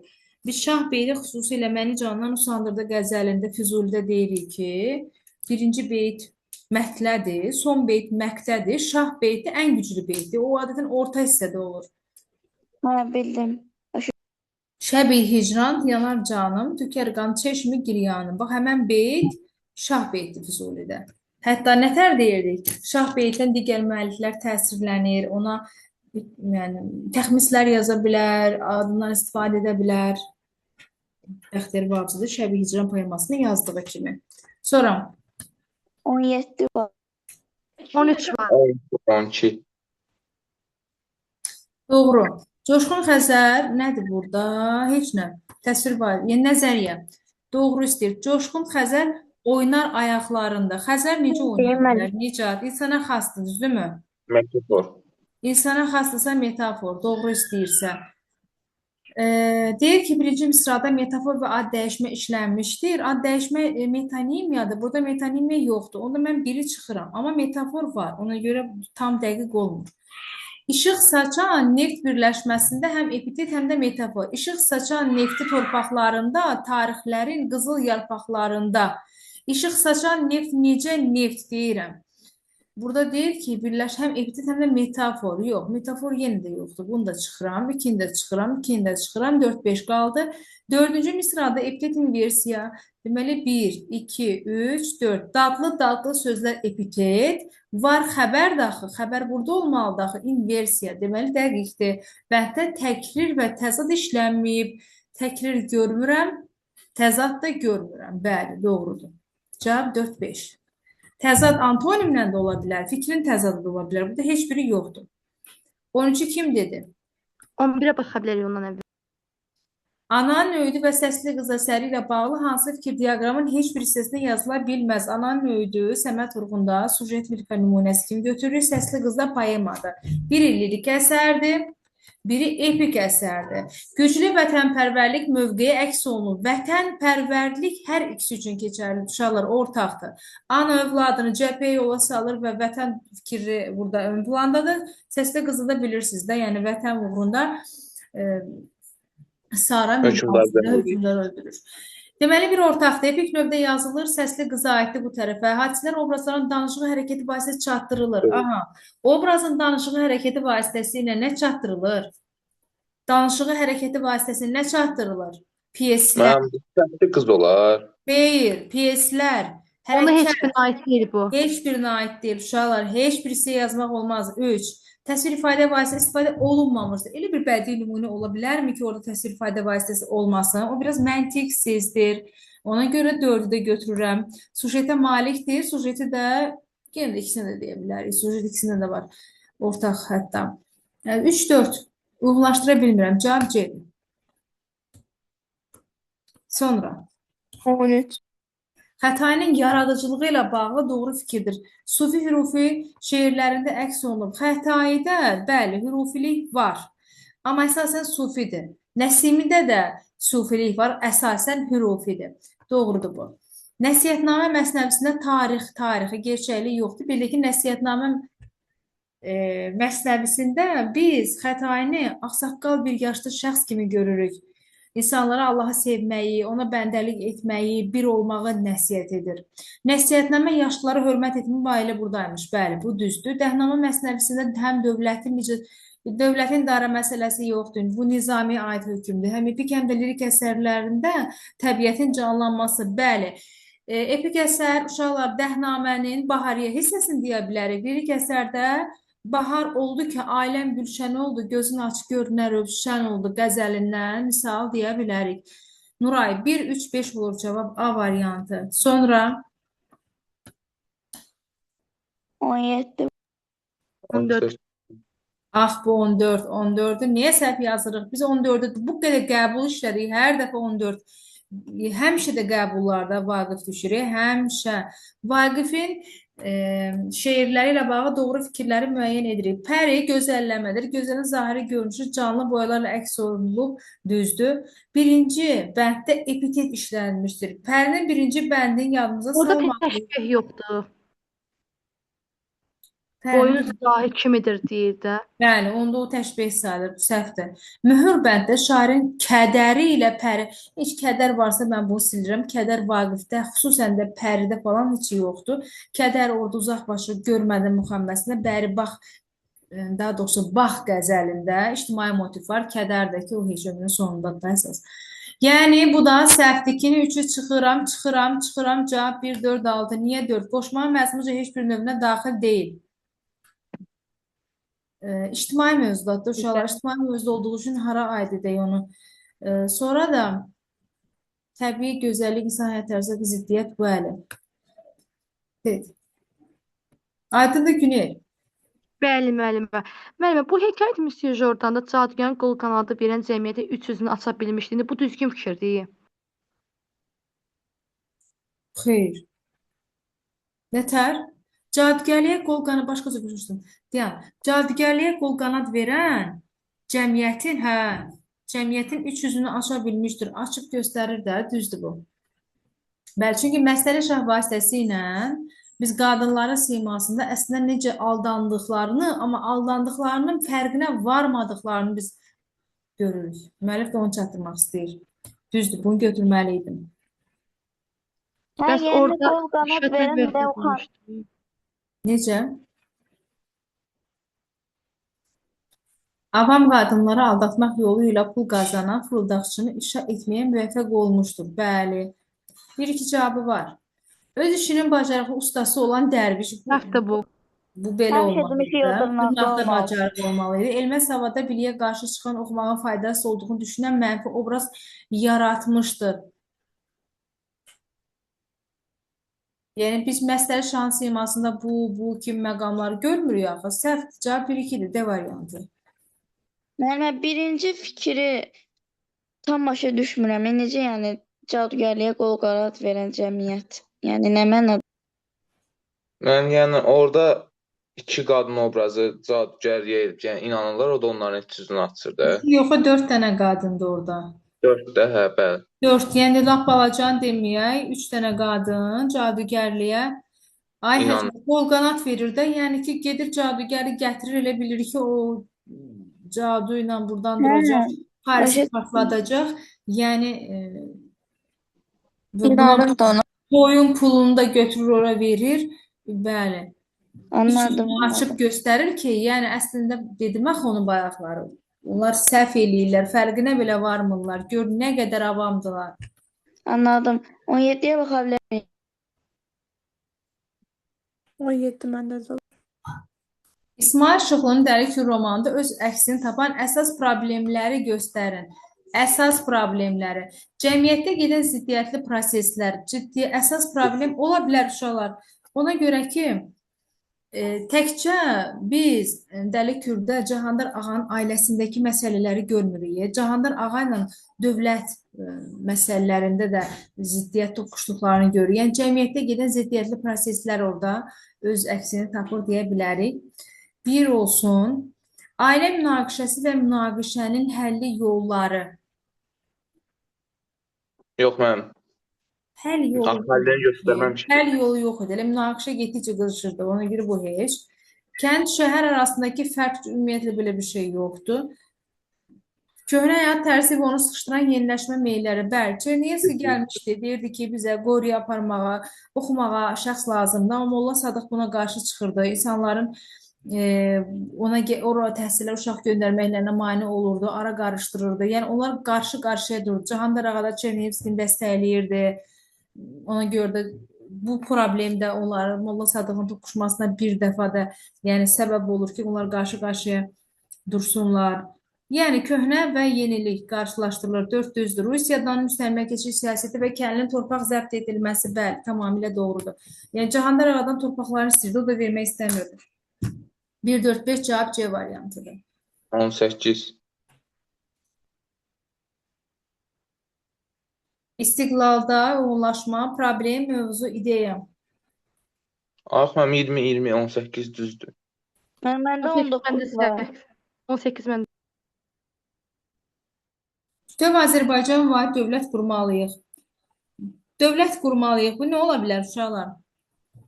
Biz şah beyti xüsusilə Məni candan usandırdı qəzəlində Füzulidə deyirik ki, birinci beyt mətlədir, son beyt məktədir, şah beyti ən güclü beytdir. O adətən orta hissədə olur. Hə, bildim. Şəbi hicran yanar canım, tökər qan çeşmi giryanım. Bax, həmən beyt şah beytdir Füzulidə. Hətta nətər deyirdik? Şah beytdən digər müəlliflər təsirlənir, ona yəni təxmislər yaza bilər, adından istifadə edə bilər. Bəxtiyar Vahabzadə Şəbi Hicran poemasını yazdığı kimi. Sonra 17 var. 13 var. 12. Doğru. Coşqun Xəzər nədir burada? Heç nə. Təsvir var. Yəni nəzəriyyə. Doğru istəyir. Coşqun Xəzər oynar ayaqlarında. Xəzər necə oynaya bilər? Nicat. İnsana xasdır, düzdürmü? Metafor. İnsana xasdırsa metafor. Doğru istəyirsə. Deyir ki, birinci misrada metafor və ad dəyişmə işlənmişdir. Ad dəyişmə metonimiyadır. Burada metonimiya yoxdur. Onda mən biri çıxıram. Amma metafor var. Ona görə tam dəqiq olmur. İşıq saçan neft birləşməsində həm epitet, həm də metafor. İşıq saçan nefti torpaqlarında, tarixlərin qızıl yarpaqlarında. İşıq saçan neft necə neft deyirəm. Burada deyir ki, birləş həm epitet, həm də metafor. Yox, metafor yenə də yoxdur. Bunu da çıxıram, ikini də çıxıram, ikini də çıxıram. 4, 5 qaldı. Dördüncü misrada epitet inversiya. Deməli, 1, 2, 3, 4. Dadlı-dadlı sözlər epitet. Var xəbər də axı. Xəbər burada olmalıdır axı. İnversiya. Deməli, dəqiqdir. Bənddə təkrir və təzad işlənməyib. Təkrir görmürəm, təzad da görmürəm. Bəli, doğrudur. Cavab 4, 5. Təzad antonimlə də ola bilər, fikrin təzadı da ola bilər. Burada heç biri yoxdur. 13-ü kim dedi? 11-ə baxa bilərik ondan əvvəl. Ananın öyüdü və Səsli qız əsəri ilə bağlı hansı fikir diaqramın heç bir hissəsində yazıla bilməz? Ananın öyüdü Səməd Vurğunda sujet lirika nümunəsi kimi götürürük. Səsli qız da poemadır. Biri lirik əsərdir, biri epik əsərdir. Güclü vətənpərvərlik mövqeyi əks olunub. Vətənpərvərlik hər ikisi üçün keçərli. Uşaqlar ortaqdır. Ana övladını cəbhəyə yola salır və vətən fikri burada ön plandadır. Səsli qızı da bilirsiniz də, yəni vətən uğrunda Sara hökmdar öldürür. Deməli, bir ortaqdır. Epik növdə yazılır, səsli qıza aiddir bu tərəfə. Hadisələr obrazların danışığı hərəkəti vasitəsilə çatdırılır. Aha, obrazın danışığı hərəkəti vasitəsilə nə çatdırılır? Danışığı hərəkəti vasitəsilə nə çatdırılır? Piyeslər. Mənim səsli qız olar. Xeyr, piyeslər. Onda heç birinə aid deyil bu. Heç birinə aid deyil uşaqlar. Heç birisi yazmaq olmaz. 3. Təsvir ifadə vasitəsi istifadə olunmamışdır. Elə bir bədii nümunə ola bilərmi ki, orada təsvir ifadə vasitəsi olmasın? O biraz məntiqsizdir. Ona görə 4-ü də götürürəm. Sujetə malikdir. Sujeti də yenə də ikisini də deyə bilərik. Sujet ikisində də var. Ortaq hətta. Yəni 3-4 uyğunlaşdıra bilmirəm. Cavab C-dir. Sonra 13. Xətainin yaradıcılığı ilə bağlı doğru fikirdir. Sufi hürufi şeirlərində əks olunub. Xətaidə, bəli, hürufilik var. Amma əsasən sufidir. Nəsimidə də sufilik var, əsasən hürufidir. Doğrudur bu. Nəsihətnamə məsnəvisində tarixi gerçəklik yoxdur. Belə ki, Nəsihətnamə məsnəvisində biz Xətaini ağsaqqal bir yaşlı şəxs kimi görürük. İnsanlara Allahı sevməyi, ona bəndəlik etməyi, bir olmağı nəsihət edir. Nəsihətnamə yaşlılara hörmət etmə ailə buradaymış. Bəli, bu düzdür. Dəhnamə məsnəvisində həm dövlətin idarə məsələsi yoxdur. Bu Nizamiyə aid hökmdür. Həm epik, həm də lirik əsərlərində təbiətin canlanması. Bəli. Epik əsər uşaqlar Dəhnamənin Bahariyə hissəsini deyə bilərik. Lirik əsərdə bahar oldu ki, aləm gülşən oldu, gözün aç gör nə rövşən oldu qəzəlindən misal deyə bilərik. Nuray 1, 3, 5 olur cavab A variantı. Sonra 17. 14. Ax bu 14, 14-ü niyə səhv yazırıq? Biz 14-ü bu qədər qəbul işlədik. Hər dəfə 14. Həmişə də qəbullarda Vaqif düşür. Həmişə. Vaqifin şeirləri ilə bağlı doğru fikirləri müəyyən edirik. Pəri gözəlləmədir. Gözəlin zahiri görünüşü canlı boyalarla əks olunub, düzdür. Birinci bənddə epitet işlənmişdir. Pərinin birinci bəndini yadımıza Orada salmalıyıq. təşbih yoxdur. Boyun zahir kimidir deyir də. Bəli, onda o təşbih sayılır, bu səhvdir. Möhür bənddə şairin kədəri ilə pəri, heç kədər varsa mən bunu silirəm. Kədər Vaqifdə, xüsusən də pəridə falan heç yoxdur. Kədər orada uzaq başı görmədim müxəmməsində, bəri bax, daha doğrusu bax qəzəlində ictimai motiv var. Kədər də ki, o heç ömrünün sonundadır da əsas. Yəni bu da səhvdir. 2-ni 3-ü çıxıram, çıxıram, çıxıram. Cavab 1, 4, 6. Niyə 4? Qoşmanın məzmunca heç bir növünə daxil deyil. İctimai mövzulardır uşaqlar. İctimai mövzu olduğu üçün hara aid edək onu? Sonra da təbii gözəllik, insan həyat tərzi ziddiyyət bəli. Evet. Aydındır Günel. Bəli, müəllimə. Müəllimə, bu hekayət Müsyo Jordanda cadugərin qol qanadı verən cəmiyyətə üç üzünü aça bilmişdi. İndi bu düzgün fikirdir. Xeyr. Nətər? Cadugərliyə qol qanad başqa cür başa Deyəm, cadugərliyə qol qanad verən cəmiyyətin, hə, cəmiyyətin üç üzünü aça bilmişdir. Açıb göstərir də, düzdür bu. Bəli, çünki Məstəli Şah vasitəsilə biz qadınların simasında əslində necə aldandıqlarını, amma aldandıqlarının fərqinə varmadıqlarını biz görürük. Müəllif də onu çatdırmaq istəyir. Düzdür, bunu götürməli idim. Hə, Bəs yəni orada qol qanad rüşvətlə verən də müvəffəq o xan. olmuşdu. Necə? Avam qadınları aldatmaq yolu ilə pul qazanan fırıldaqçını ifşa etməyə müvəffəq olmuşdur. Bəli. Bir-iki cavabı var. Öz işinin bacarıqlı ustası olan dərviş bu, Səhvdir bu. bu belə Həmişə olmalı demişik idi. o dırnaqlı Dırnaqda olmalı. bacarıqlı olmalı idi. Elmə savada biliyə qarşı çıxan oxumağın faydası olduğunu düşünən mənfi obraz yaratmışdır. Yəni biz Məstəli Şahın simasında bu kimi məqamları görmürük axı. Səhv cavab 1-2-dir, D variantı. Müəllimə, birinci fikri tam başa düşmürəm. Necə yəni cadugərliyə qol qanad verən cəmiyyət? Yəni nə mənada? Mən yəni orada iki qadın obrazı cadugərliyə, yəni inanırlar, o da onların iç üzünü açır da. Yox, o 4 dənə qadındır orada. 4 də, hə, bəli. 4, yəni lap balacan deməyək, 3 dənə qadın cadugərliyə ay İnan. Həzrət qol qanat verir də, yəni ki, gedir cadugəri gətirir, elə bilir ki, o cadu ilə burdan Hə, duracaq, Parisi başa partladacaq. Yəni və buna inanır da ona. toyun pulunu da götürür ora verir. Bəli. İç Anladım, üzünü açıb anladım. göstərir ki, yəni əslində dedim axı onun bayaqları. Onlar səhv eləyirlər, fərqinə belə varmırlar. Gör nə qədər avamdılar. Anladım. 17-yə baxa bilərəm. 17 məndə də. İsmayıl Şıxlının Dəli Kür romanında öz əksini tapan əsas problemləri göstərin. Əsas problemləri. Cəmiyyətdə gedən ziddiyyətli proseslər, ciddi əsas problem ola bilər uşaqlar. Ona görə ki, təkcə biz Dəli Kürdə Cahandar ağanın ailəsindəki məsələləri görmürük. Cahandar ağa ilə dövlət məsələlərində də ziddiyyət toqquşduqlarını görürük. Yəni cəmiyyətdə gedən ziddiyyətli proseslər orada öz əksini tapır deyə bilərik. Bir olsun. Ailə münaqişəsi və münaqişənin həlli yolları. Yox, mənim. Həll yolu Həllini göstərməmişdi. Həll yolu yox idi. Elə münaqişə getdikcə qızışırdı. Ona görə bu heç. Kənd şəhər arasındakı fərq ümumiyyətlə belə bir şey yoxdur. Köhnə həyat tərzi və onu sıxışdıran yeniləşmə meyilləri. Bəli, Çerniyevski gəlmişdi, deyirdi ki, bizə qoruya aparmağa, oxumağa şəxs lazımdır. Amma Molla Sadıq buna qarşı çıxırdı. İnsanların ona ora təhsilə uşaq göndərməklərinə mane olurdu, ara qarışdırırdı. Yəni onlar qarşı-qarşıya dururdu. Cahandar ağa da Çerniyevskini dəstəkləyirdi. Ona görə də bu problem də onların Molla Sadığın toqquşmasına bir dəfə də yəni səbəb olur ki, onlar qarşı-qarşıya dursunlar. Yəni köhnə və yenilik qarşılaşdırılır. 4 düzdür. Rusiyadan müstəmləkəçi siyasəti və kəndlinin torpaq zəbt edilməsi, bəli, tamamilə doğrudur. Yəni Cahandar ağadan torpaqlarını istəyirdi, o da vermək istəmirdi. 1, 4, 5 cavab C variantıdır. 18. İstiqlalda uyğunlaşma, problem, mövzu, ideya. Ax, mənim 20, 20, 18 düzdür. Məndə 18 məndə 19 var. səhv. 18 məndə. Bütöv Azərbaycan vahid dövlət qurmalıyıq. Dövlət qurmalıyıq. Bu nə ola bilər uşaqlar?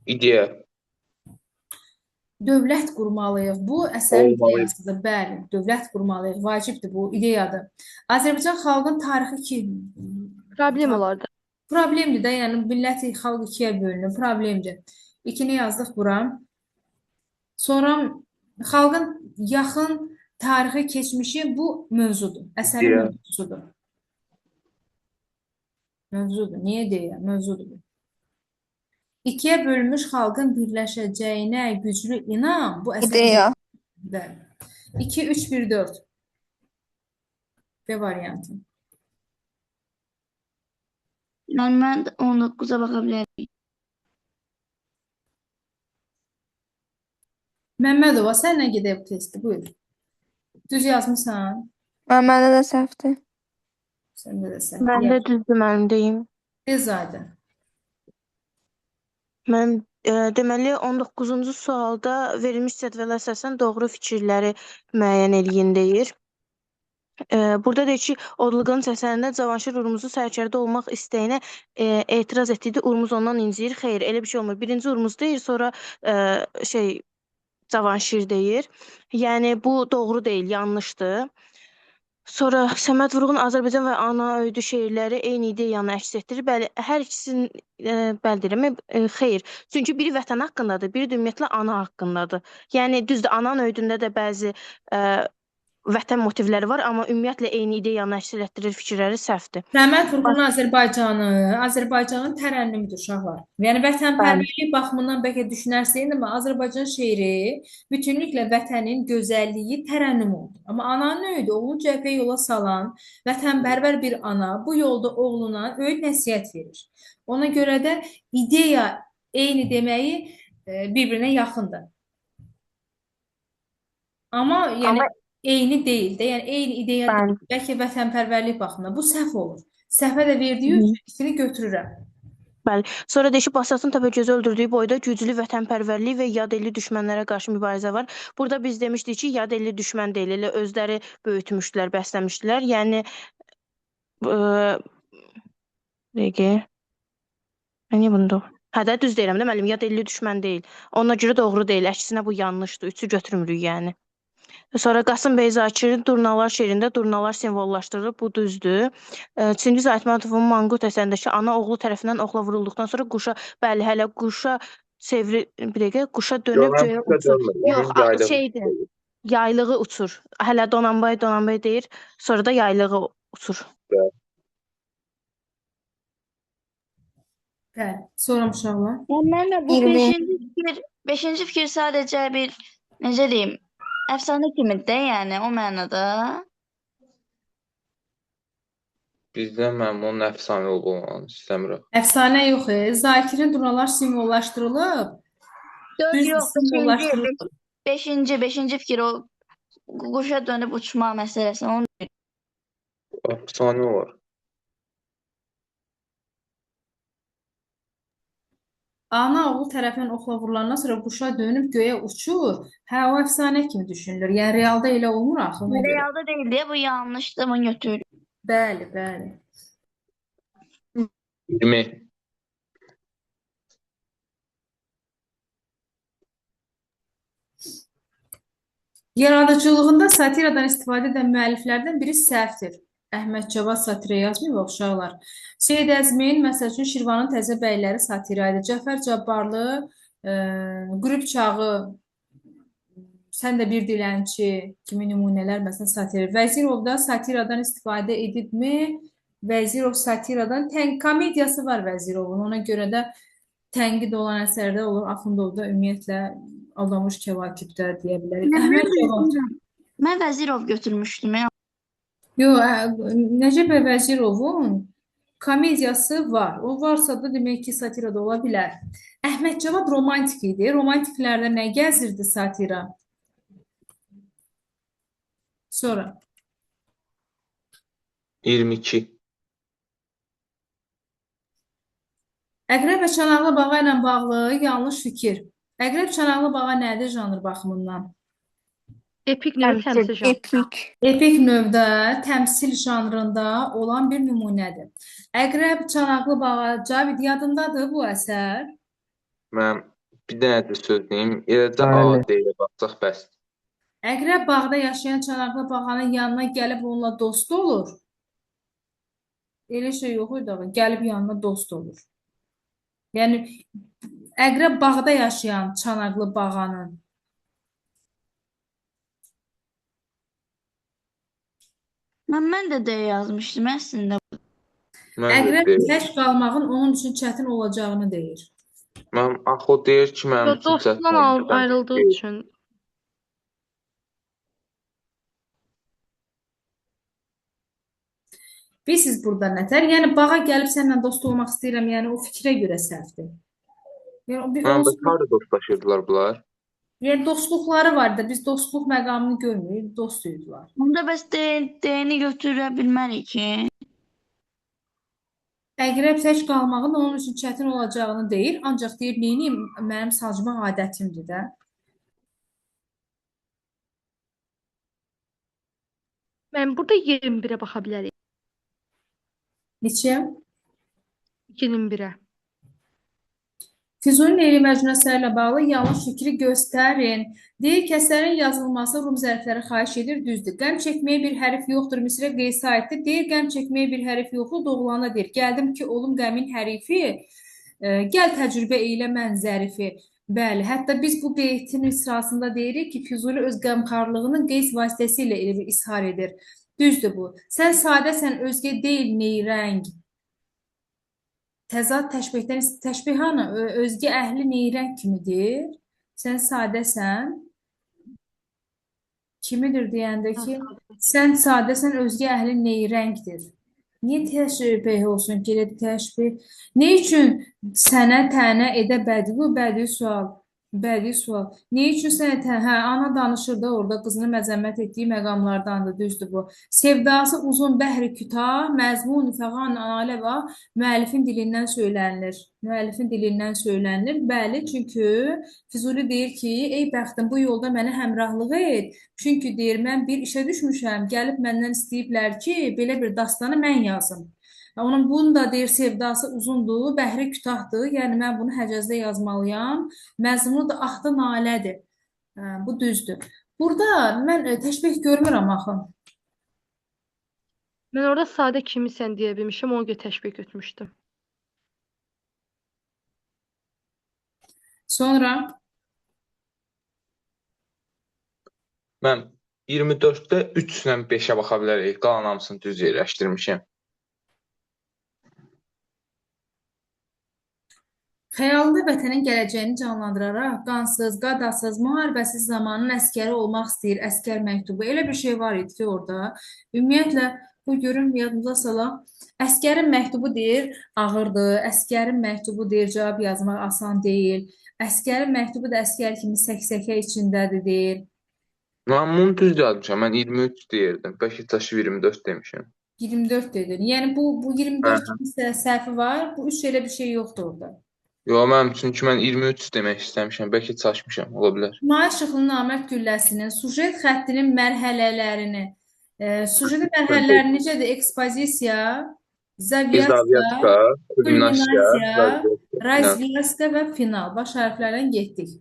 İdeya. Dövlət qurmalıyıq. Bu əsərin Olmalıyıq. ideyasıdır. Bəli, dövlət qurmalıyıq. Vacibdir bu, ideyadır. Azərbaycan xalqının tarixi ki Problem olardı. Problemdir də, yəni millət xalq ikiyə bölünür, problemdir. İkini yazdıq bura. Sonra xalqın yaxın tarixi keçmişi bu mövzudur. Əsərin İdeya. mövzusudur. Mövzudur. Niyə deyirəm? Mövzudur bu. İkiyə bölünmüş xalqın birləşəcəyinə güclü inam. Bu əsər İdeya. Bəli. 2, 3, 1, 4. B variantı. Yəni mən 19-a baxa bilərəm. Məmmədova, sənlə gedək bu testi. Buyur. Düz yazmısan. Məndə də səhvdir. Səndə də səhv. Məndə düzdür, mənim deyim. Dezadə. Mən deməli 19-cu sualda verilmiş cədvələ əsasən doğru fikirləri müəyyən eləyin deyir. Burada deyir ki, Odluqanın əsərində Cavanşir Urmuzun sərkərdə olmaq istəyinə etiraz etdikdə Urmuz ondan inciyir. Xeyr, elə bir şey olmur. Birinci Urmuz deyir, sonra şey Cavanşir deyir. Yəni bu doğru deyil, yanlışdır. Sonra Səməd Vurğun Azərbaycan və Ana öyüdü şeirləri eyni ideyanı əks etdirir. Bəli, hər ikisinin bəli deyirəm, xeyr. Çünki biri vətən haqqındadır, biri də ümumiyyətlə ana haqqındadır. Yəni düzdür, ananın öyüdündə də bəzi vətən motivləri var, amma ümumiyyətlə eyni ideyanı əks etdirir fikirləri səhvdir. Səməd Vurğunun Azərbaycanı, Azərbaycanın tərənnümüdür uşaqlar. Yəni vətənpərvərlik baxımından bəlkə düşünərsiniz, amma Azərbaycan şeiri bütünlüklə vətənin gözəlliyi tərənnüm oldu. Amma ananın öyüdü, oğlunu cəbhəyə yola salan vətənpərvər bir ana bu yolda oğluna öyüd nəsihət verir. Ona görə də ideya eyni deməyi bir-birinə yaxındır. Amma yəni eyni deyil də, yəni eyni ideya deyil. Bəlkə vətənpərvərlik baxımından. Bu səhv olur. Səhvə də verdiyi üçün ikisini götürürəm. Bəli. Sonra deyir ki, Basatın Təpəgözü öldürdüyü boyda güclü vətənpərvərlik və yad elli düşmənlərə qarşı mübarizə var. Burada biz demişdik ki, yad elli düşmən deyil, elə özləri böyütmüşdülər, bəsləmişdilər. Yəni dəqiqə. Mən niyə bunu doğru? Hə də düz deyirəm də müəllim, yad elli düşmən deyil. Ona görə doğru deyil. Əksinə bu yanlışdır. Üçü götürmürük yəni. Sonra Qasım bəy Zakirin Durnalar şeirində durnalar simvollaşdırılıb, bu düzdür. Çingiz Aytmatovun Manqurt əsərindəki ana oğlu tərəfindən oxla vurulduqdan sonra quşa, bəli, hələ quşa çevri, bir dəqiqə, quşa dönüb göyə uçur. Yox, şeydir, yaylığı uçur. Hələ Donanbay, Donanbay deyir, sonra da yaylığı uçur. Bəli, sonra uşaqlar. Mən də bu beşinci fikir sadəcə bir, necə deyim, əfsanə kimi də, yəni o mənada. Bizdən mənim onun əfsanə olmağını istəmirəm. Əfsanə yox, Zakirin durnalar simvollaşdırılıb. Dörd yox, beşinci fikir o quşa dönüb uçma məsələsi. Onu... Əfsanə var. Ana oğul tərəfindən oxla vurulandan sonra quşa dönüb göyə uçur. Hə, o əfsanə kimi düşünülür. Yəni, realda elə olmur axı. Realda deyil deyə bu yanlışdır, bunu götürür. Bəli, bəli. 20. Yaradıcılığında satiradan istifadə edən müəlliflərdən biri səhvdir. Əhməd Cavad satira yazmayıb, uşaqlar. Seyid Əzmin, məsəl üçün, Şirvanın təzə bəyləri satira idi. Cəfər Cabbarlı, Qürub çağı, sən də bir dilənçi kimi nümunələr, məsələn, satira. Vəzirov da satiradan istifadə edibmi? Vəzirov satiradan, komediyası var Vəzirovun, ona görə də tənqid olan əsərdə olur. Axundov da ümumiyyətlə Aldanmış Kəvakibdə deyə bilərik. Əhməd Cavad. Mən Vəzirov götürmüşdüm. Yox, Nəcəb bəy Vəzirovun komediyası var. O varsa da demək ki, satira da ola bilər. Əhməd Cavad romantik idi. Romantiklərdə nə gəzirdi satira? Sonra. 22. Əqrəb və Çanaqlı bağa ilə bağlı yanlış fikir. Əqrəb Çanaqlı bağa nədir janr baxımından? Epik növ təmsil janrı. Epik. Epik növdə təmsil janrında olan bir nümunədir. Əqrəb Çanaqlı bağa, Cavid, yadındadır bu əsər? Mən bir dənə də söz deyim. Eləcə A deyə baxsaq bəs. Əqrəb bağda yaşayan Çanaqlı bağanın yanına gəlib onunla dost olur. Elə şey yox idi axı, gəlib yanına dost olur. Yəni, əqrəb bağda yaşayan Çanaqlı bağanın Mən də D yazmışdım əslində. Mən də Əqrəb deyir. tək qalmağın onun üçün çətin olacağını deyir. Mən axı o deyir ki, mənim Yox, üçün çətin dostundan olacaq. ayrıldığı üçün. Bilirsiniz burada nətər? Yəni bağa gəlib səninlə dost olmaq istəyirəm, yəni o fikrə görə səhvdir. Yəni o bir Mən onsuz, bəs harda dostlaşırdılar bunlar? yəni dostluqları var da, biz dostluq məqamını görmürük, dost idilər. Onda bəs D-ni götürə bilmərik ki. Əqrəb tək qalmağın onun üçün çətin olacağını deyir, ancaq deyir, neyniyim, mənim sancmaq adətimdir də. Mən burada 21-ə baxa bilərik. Neçəyə? 21-ə. Füzulinin Leyli Məcnun əsəri ilə bağlı yanlış fikri göstərin. Deyir ki, əsərin yazılması Rum zərifləri xahiş edir, düzdür. Qəm çəkməyə bir hərif yoxdur, Misrə Qeysə aiddir. Deyir, qəm çəkməyə bir hərif yoxdur, doğulana deyir. Gəldim ki, olum qəmin hərifi, gəl təcrübə eylə mən zərifi. Bəli, hətta biz bu beytin misrasında deyirik ki, Füzuli öz qəmxarlığını Qeys vasitəsilə elə bir ishar edir. Düzdür bu. Sən sadəsən, özgə deyil neyrəng. Təzad təşbehdən təşbeh hanı? Özgə əhli neyrəng kimidir? Sən sadəsən. Kimidir deyəndə ki, sən sadəsən, özgə əhli neyrəngdir. Niyə təşbeh olsun ki, elə təşbeh? Nə üçün sənə tənə edə bədii? Bu bədii sual. Bədii sual. Nə üçün sənə tənə? Hə, ana danışır da orada qızını məzəmmət etdiyi məqamlardandır, düzdür bu. Sevdası uzun bəhri kütah, məzmun fəğan analə və müəllifin dilindən söylənilir. Müəllifin dilindən söylənilir. Bəli, çünki Füzuli deyir ki, ey bəxtim, bu yolda mənə həmrahlıq et. Çünki deyir, mən bir işə düşmüşəm, gəlib məndən istəyiblər ki, belə bir dastanı mən yazım. Onun bunun da deyir sevdası uzundur, bəhri kütahdır. Yəni mən bunu həcəzdə yazmalıyam. Məzmunu da ahdı nalədir. Bu düzdür. Burada mən təşbeh görmürəm axı. Mən orada sadə kimisən deyə bilmişəm, ona görə təşbeh götürmüşdüm. Sonra Mən 24-də 3 ilə 5-ə baxa bilərik. Qalan hamısını düz yerləşdirmişəm. Xəyalında vətənin gələcəyini canlandıraraq qansız, qadasız, müharibəsiz zamanın əskəri olmaq istəyir, əskər məktubu. Elə bir şey var idi ki orada. Ümumiyyətlə, bu görüm yadımıza salaq. Əskərin məktubu deyir, ağırdır. Əskərin məktubu deyir, cavab yazmaq asan deyil. Əskərin məktubu da əskər kimi səksəkə içindədir deyir. Mən bunu düz yazmışam. Mən 23 deyirdim. Bəlkə çaşıb 24 demişəm. 24 dedin. Yəni bu 24 kimi səhvi var. Bu 3 elə bir şey yoxdur orada. Yox, mənim çünki mən 23 demək istəmişəm. Bəlkə çaşmışam, ola bilər. Mahir Şıxlının Namərd Gülləsinin sujet xəttinin mərhələlərini, sujetin mərhələləri necədir? Ekspozisiya, zavyaska, kulminasiya, razvyaska və final. Baş hərflərdən getdik.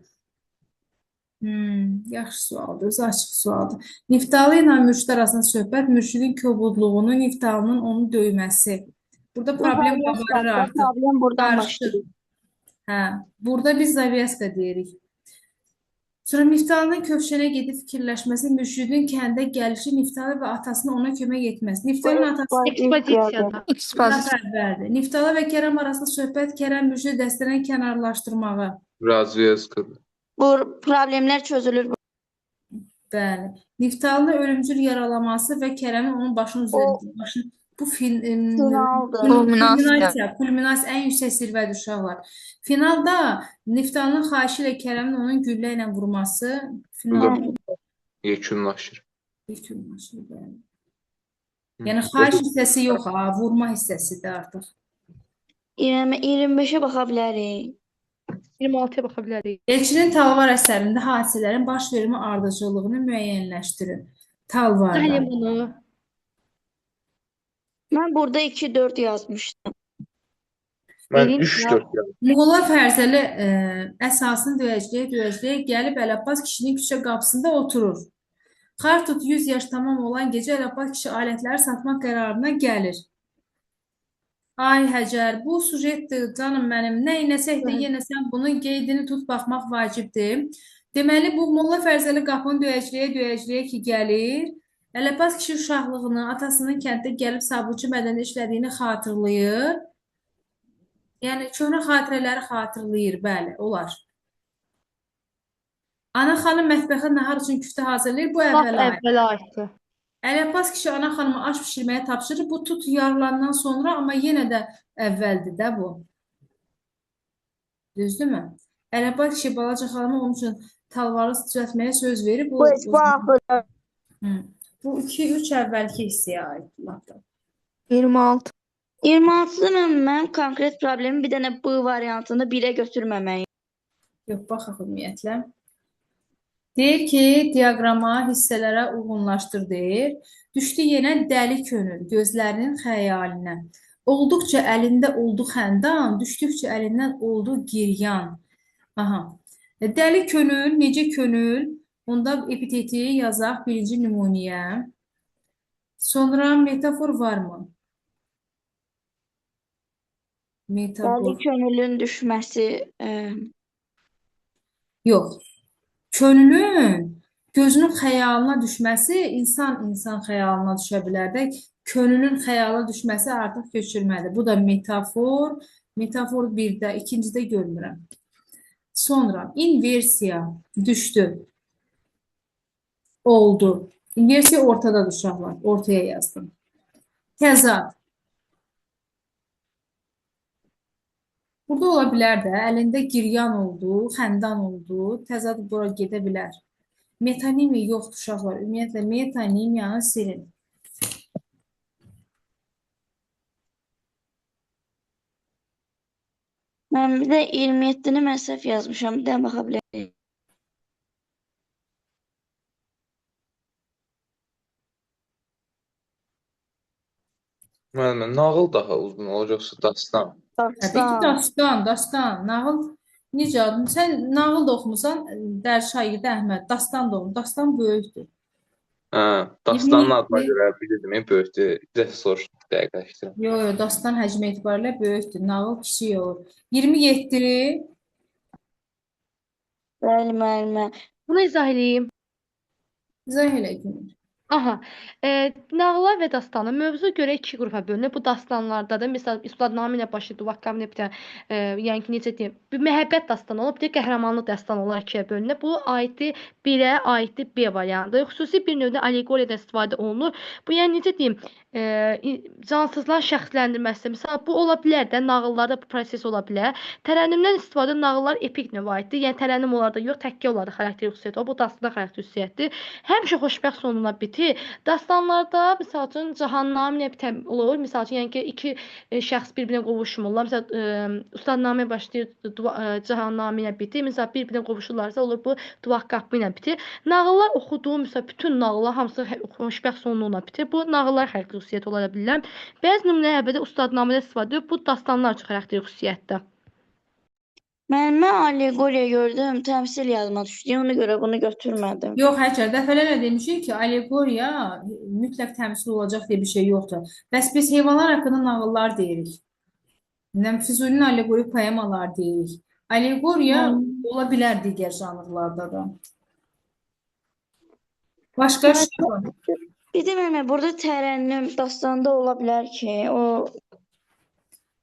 Yaxşı sualdır, özü açıq sualdır. Niftalı ilə mürşid arasında söhbət, mürşidin kobudluğunu, Niftalının onu döyməsi. Burada problem qabarır artıq. Problem buradan başlayır. Hə, burada biz zavyaska deyirik. Sonra Niftalının kövşənə gedib fikirləşməsi, mürşidin kəndə gəlişi, Niftalı və atasının ona kömək etməsi. Niftalının atası Ekspozisiyada. Ekspozisiya. Əvvəldir. Niftalı və Kərəm arasında söhbət, Kərəm mürşidi dəstədən kənarlaşdırmağı. Razvyaskadır. Bu problemlər çözülür. Bəli. Niftalının ölümcül yaralaması və Kərəmin onun başının üzərində başını bu Finaldır. Kulminasiya, kulminasiya ən yüksək zirvədir uşaqlar. Finalda Niftalının xahişi ilə Kərəmin onun güllə ilə vurması final Yekunlaşır. Yekunlaşır, bəli. Yəni xahiş hissəsi yox ha, vurma hissəsidir artıq. 25-ə baxa bilərik. 26-ya baxa bilərik. Elçinin Talvar əsərində hadisələrin baş vermə ardıcıllığını müəyyənləşdirin. Talvarda. Səhlim bunu. Mən burada 2-4 yazmışdım. Mən Verin 3-4 yazdım. Molla Fərzəli əsasını döyəcləyə-döyəcləyə gəlib Ələbbas kişinin küçə qapısında oturur. Xartut 100 yaş tamam olan gecə Ələbbas kişi alətləri satmaq qərarına gəlir. Ay Həcər, bu sujetdir canım mənim. Nə eləsək də yenə sən bunun qeydini tut baxmaq vacibdir. Deməli, bu Molla Fərzəli qapını döyəcləyə-döyəcləyə ki gəlir. Ələbbas kişi uşaqlığını, atasının kənddə gəlib sabunçu mədənində işlədiyini xatırlayır. Yəni, köhnə xatirələri xatırlayır, bəli, olar. Ana xanım mətbəxə nahar üçün küftə hazırlayır, bu Lap əvvələ aid. əvvələ aiddir. Ələbbas kişi ana xanıma aş bişirməyə tapşırır. Bu tut yarılandan sonra, amma yenə də əvvəldir də bu. Düzdürmü? Ələbbas kişi balaca xanıma onun üçün talvarı düzəltməyə söz verir. Bu heç bu axırda. Hı. Bu 2-3 əvvəlki hissəyə aid lap da. 26. 26-da mənim konkret problemim bir dənə B variantında 1-ə götürməməyim. Yox, baxaq ümumiyyətlə. Deyir ki, diaqrama hissələrə uyğunlaşdır deyir. Düşdü yenə dəli könül gözlərinin xəyalinə. Olduqca əlində oldu xəndan, düşdükcə əlindən oldu giryan. Aha. Dəli könül, necə könül? Onda epiteti yazaq birinci nümunəyə. Sonra metafor varmı? Dəli Metafor. könülün düşməsi Yox. Könlün gözünün xəyalına düşməsi insan xəyalına düşə bilər də. Könlün xəyalına düşməsi artıq köçürmədir. Bu da metafor. Metafor birdə, ikincidə görmürəm. Sonra inversiya düşdü. Oldu. İnversiya ortadadır uşaqlar. Ortaya yazdım. Təzad. Burada ola bilər də, əlində giryan oldu, xəndan oldu, təzad bura gedə bilər. Metonimiya yoxdur uşaqlar. Ümumiyyətlə, metonimiyanı silin. Mən bir də 27-ni mən səhv yazmışam. Bir dənə baxa bilərəm. Müəllimə, nağıl daha uzun olacaq yoxsa dastan? Təbii ki, Dastan. dastan, dastan, nağıl necə? Sən nağıl da oxumusan, dərs şagirdi Əhməd, dastan da oxumusan. Dastan böyükdür. Hə, dastanın adına 27 görə bilirdim, böyükdür. Bir dəfə soruşdum, dəqiqləşdirəm. Yo, yo, dastan həcmi etibarilə böyükdür. Nağıl kiçik olur. 27 Bəli, müəllimə. Bunu izah eləyim. İzah elə Günel. Aha, nağıllar və dastanı mövzu görə iki qrupa bölünür. Bu dastanlarda da məsəl Ustadnamə ilə başlayır, Duvaq ilə bitən, yəni ki, necə deyim, bir məhəbbət dastanı olub, bir də qəhrəmanlıq dastanı olaraq ikiyə bölünür. Bu aiddir 1-ə, aiddir B variantı. Xüsusi bir növdə allegoriyadan istifadə olunur. Bu yəni necə deyim, cansızların şəxsləndirməsi. Məsəl bu ola bilər də, nağıllarda bu proses ola bilər. Tərənnümdən istifadə nağıllar epik növə aiddir. Yəni tərənnüm onlarda yox, təkki onlarda xarakter xüsusiyyəti. O bu dastanda xarakter xüsusiyyətdir. Həmişə xoşbəxt sonuna bitir. Dastanlarda, misal üçün, Cahannamə ilə bitən olur. Misal üçün, yəni ki, iki şəxs bir-birinə qovuşmurlar. Məsəl, Ustadnamə başlayır, Cahannamə ilə bitir. Misal, bir-birinə qovuşurlarsa, olur bu Duvaq qapı ilə bitir. Nağıllar oxuduğum, misal, bütün nağıllar hamısı xoşbəxt sonluğuna bitir. Bu, nağıllar xarakter xüsusiyyəti ola bilər. Bəzi nümunələr əvvəldə Ustadnamədə istifadə edilir. Bu, dastanlar üçün xarakter xüsusiyyətdir. Mən allegoriya gördüm, təmsil yadıma düşdü. Ona görə bunu götürmədim. Yox, Həcər, dəfələrlə demişik ki, allegoriya mütləq təmsil olacaq deyə bir şey yoxdur. Bəs biz heyvanlar haqqında nağıllar deyirik. Füzulinin allegorik poemalar deyirik. Allegoriya ola bilər digər janrlarda da. Başqa şey var. Bir də müəllimə, burada tərənnüm dastanda ola bilər ki, o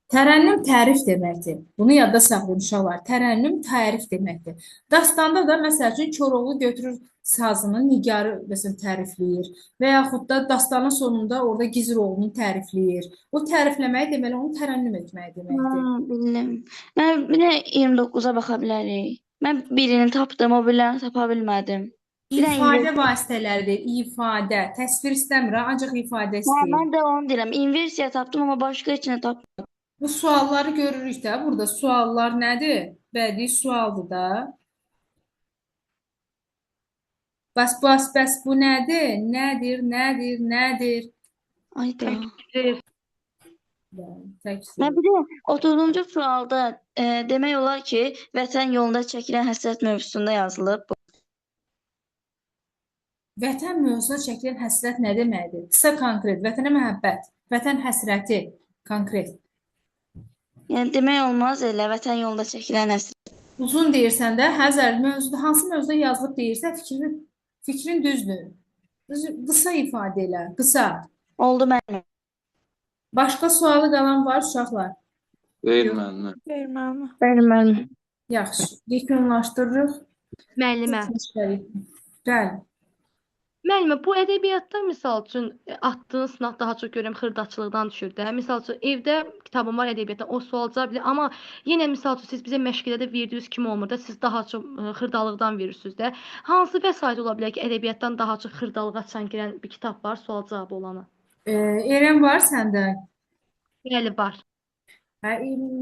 Tərənnüm tərif deməkdir. Bunu yadda saxlayın uşaqlar. Tərənnüm tərif deməkdir. Dastanda da məsəl üçün Koroğlu götürür sazını, Nigarı məsələn tərifləyir və yaxud da dastanın sonunda orada Giziroğlunu tərifləyir. O tərifləməyi deməli onu tərənnüm etməyi deməkdir. Ha, bildim. Mən bir də 29-a baxa bilərik. Mən birini tapdım, o birilərini tapa bilmədim. İfadə vasitələridir, ifadə. Təsvir istəmirəm, ancaq ifadə istəyir. Mən də onu deyirəm. İnversiya tapdım, amma başqa heç nə tapmadım. Bu sualları görürük də. Burada suallar nədir? Bədii sualdır da. Bəs, bəs, bəs bu nədir? Nədir, nədir, nədir? Ayda. Təkrir. Təksir. Mən bir də 30-cu sualda demək olar ki, vətən yolunda çəkilən həsrət mövzusunda yazılıb. Vətən mövzusuna çəkilən həsrət nə deməkdir? Qısa konkret, vətənə məhəbbət, vətən həsrəti konkret. Yəni demək olmaz elə vətən yolunda çəkilən həsrət. Uzun deyirsən də, Həzər, mövzuda hansı mövzuda yazılıb deyirsə, fikrin düzdür. Düzü, qısa ifadə elə, qısa. Oldu müəllimə. Başqa sualı qalan var uşaqlar? Xeyr müəllimə. Xeyr müəllimə. Bəli müəllimə. Yaxşı, yekunlaşdırırıq. Müəllimə. Bəli. Müəllimə, bu ədəbiyyatda misal üçün atdığın sınaq daha çox görürəm xırdaçılıqdan düşür də. Misal üçün evdə kitabım var ədəbiyyatdan, o sual cavab bilir, amma yenə misal üçün siz bizə məşqdə də verdiyiniz kimi olmur da, siz daha çox xırdalıqdan verirsiniz də. Hansı vəsait ola bilər ki, ədəbiyyatdan daha çox xırdalığa çan girən bir kitab var, sual cavabı olanı? Erən var səndə? Bəli, var. Hə,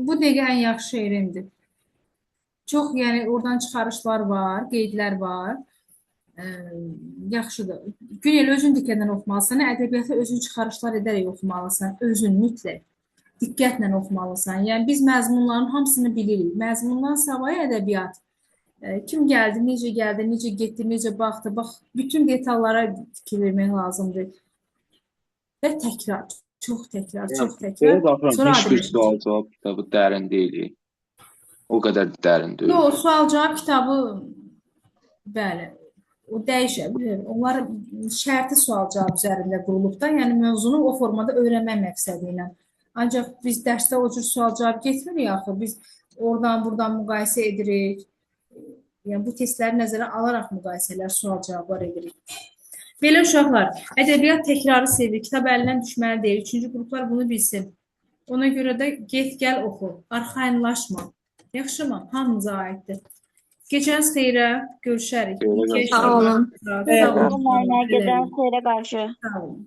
bu dəqiqə ən yaxşı Erendir. Çox, yəni oradan çıxarışlar var, qeydlər var. Yaxşıdır. Günel, özün diqqətlə oxumalısan, ədəbiyyatı özün çıxarışlar edərək oxumalısan, özün mütləq diqqətlə oxumalısan. Yəni biz məzmunların hamısını bilirik. Məzmundan savayı ədəbiyyat. Kim gəldi, necə gəldi, necə getdi, necə baxdı, bax, bütün detallara fikir vermək lazımdır. Və təkrar, çox təkrar, çox təkrar. Belə baxıram, Sonra heç bir adiləşir. sual-cavab kitabı dərin deyil. O qədər dərin deyil. Yox, sual-cavab kitabı, bəli, o dəyişə bilər. Onlar şərti sual-cavab üzərində qurulub da, yəni mövzunu o formada öyrənmək məqsədi ilə. Ancaq biz dərsdə o cür sual-cavab getmirik axı, biz oradan buradan müqayisə edirik. Yəni bu testləri nəzərə alaraq müqayisələr, sual-cavablar edirik. Belə uşaqlar, ədəbiyyat təkrarı sevir, kitab əlindən düşməli deyil. Üçüncü qruplar bunu bilsin. Ona görə də get, gəl, oxu, arxayınlaşma. Yaxşımı? Hamımıza aiddir. Gecəniz xeyrə, görüşərik. Xeyrə Sağ olun. Sağ olun. Müəllimə, gecəniz xeyrə qarşı. Sağ olun.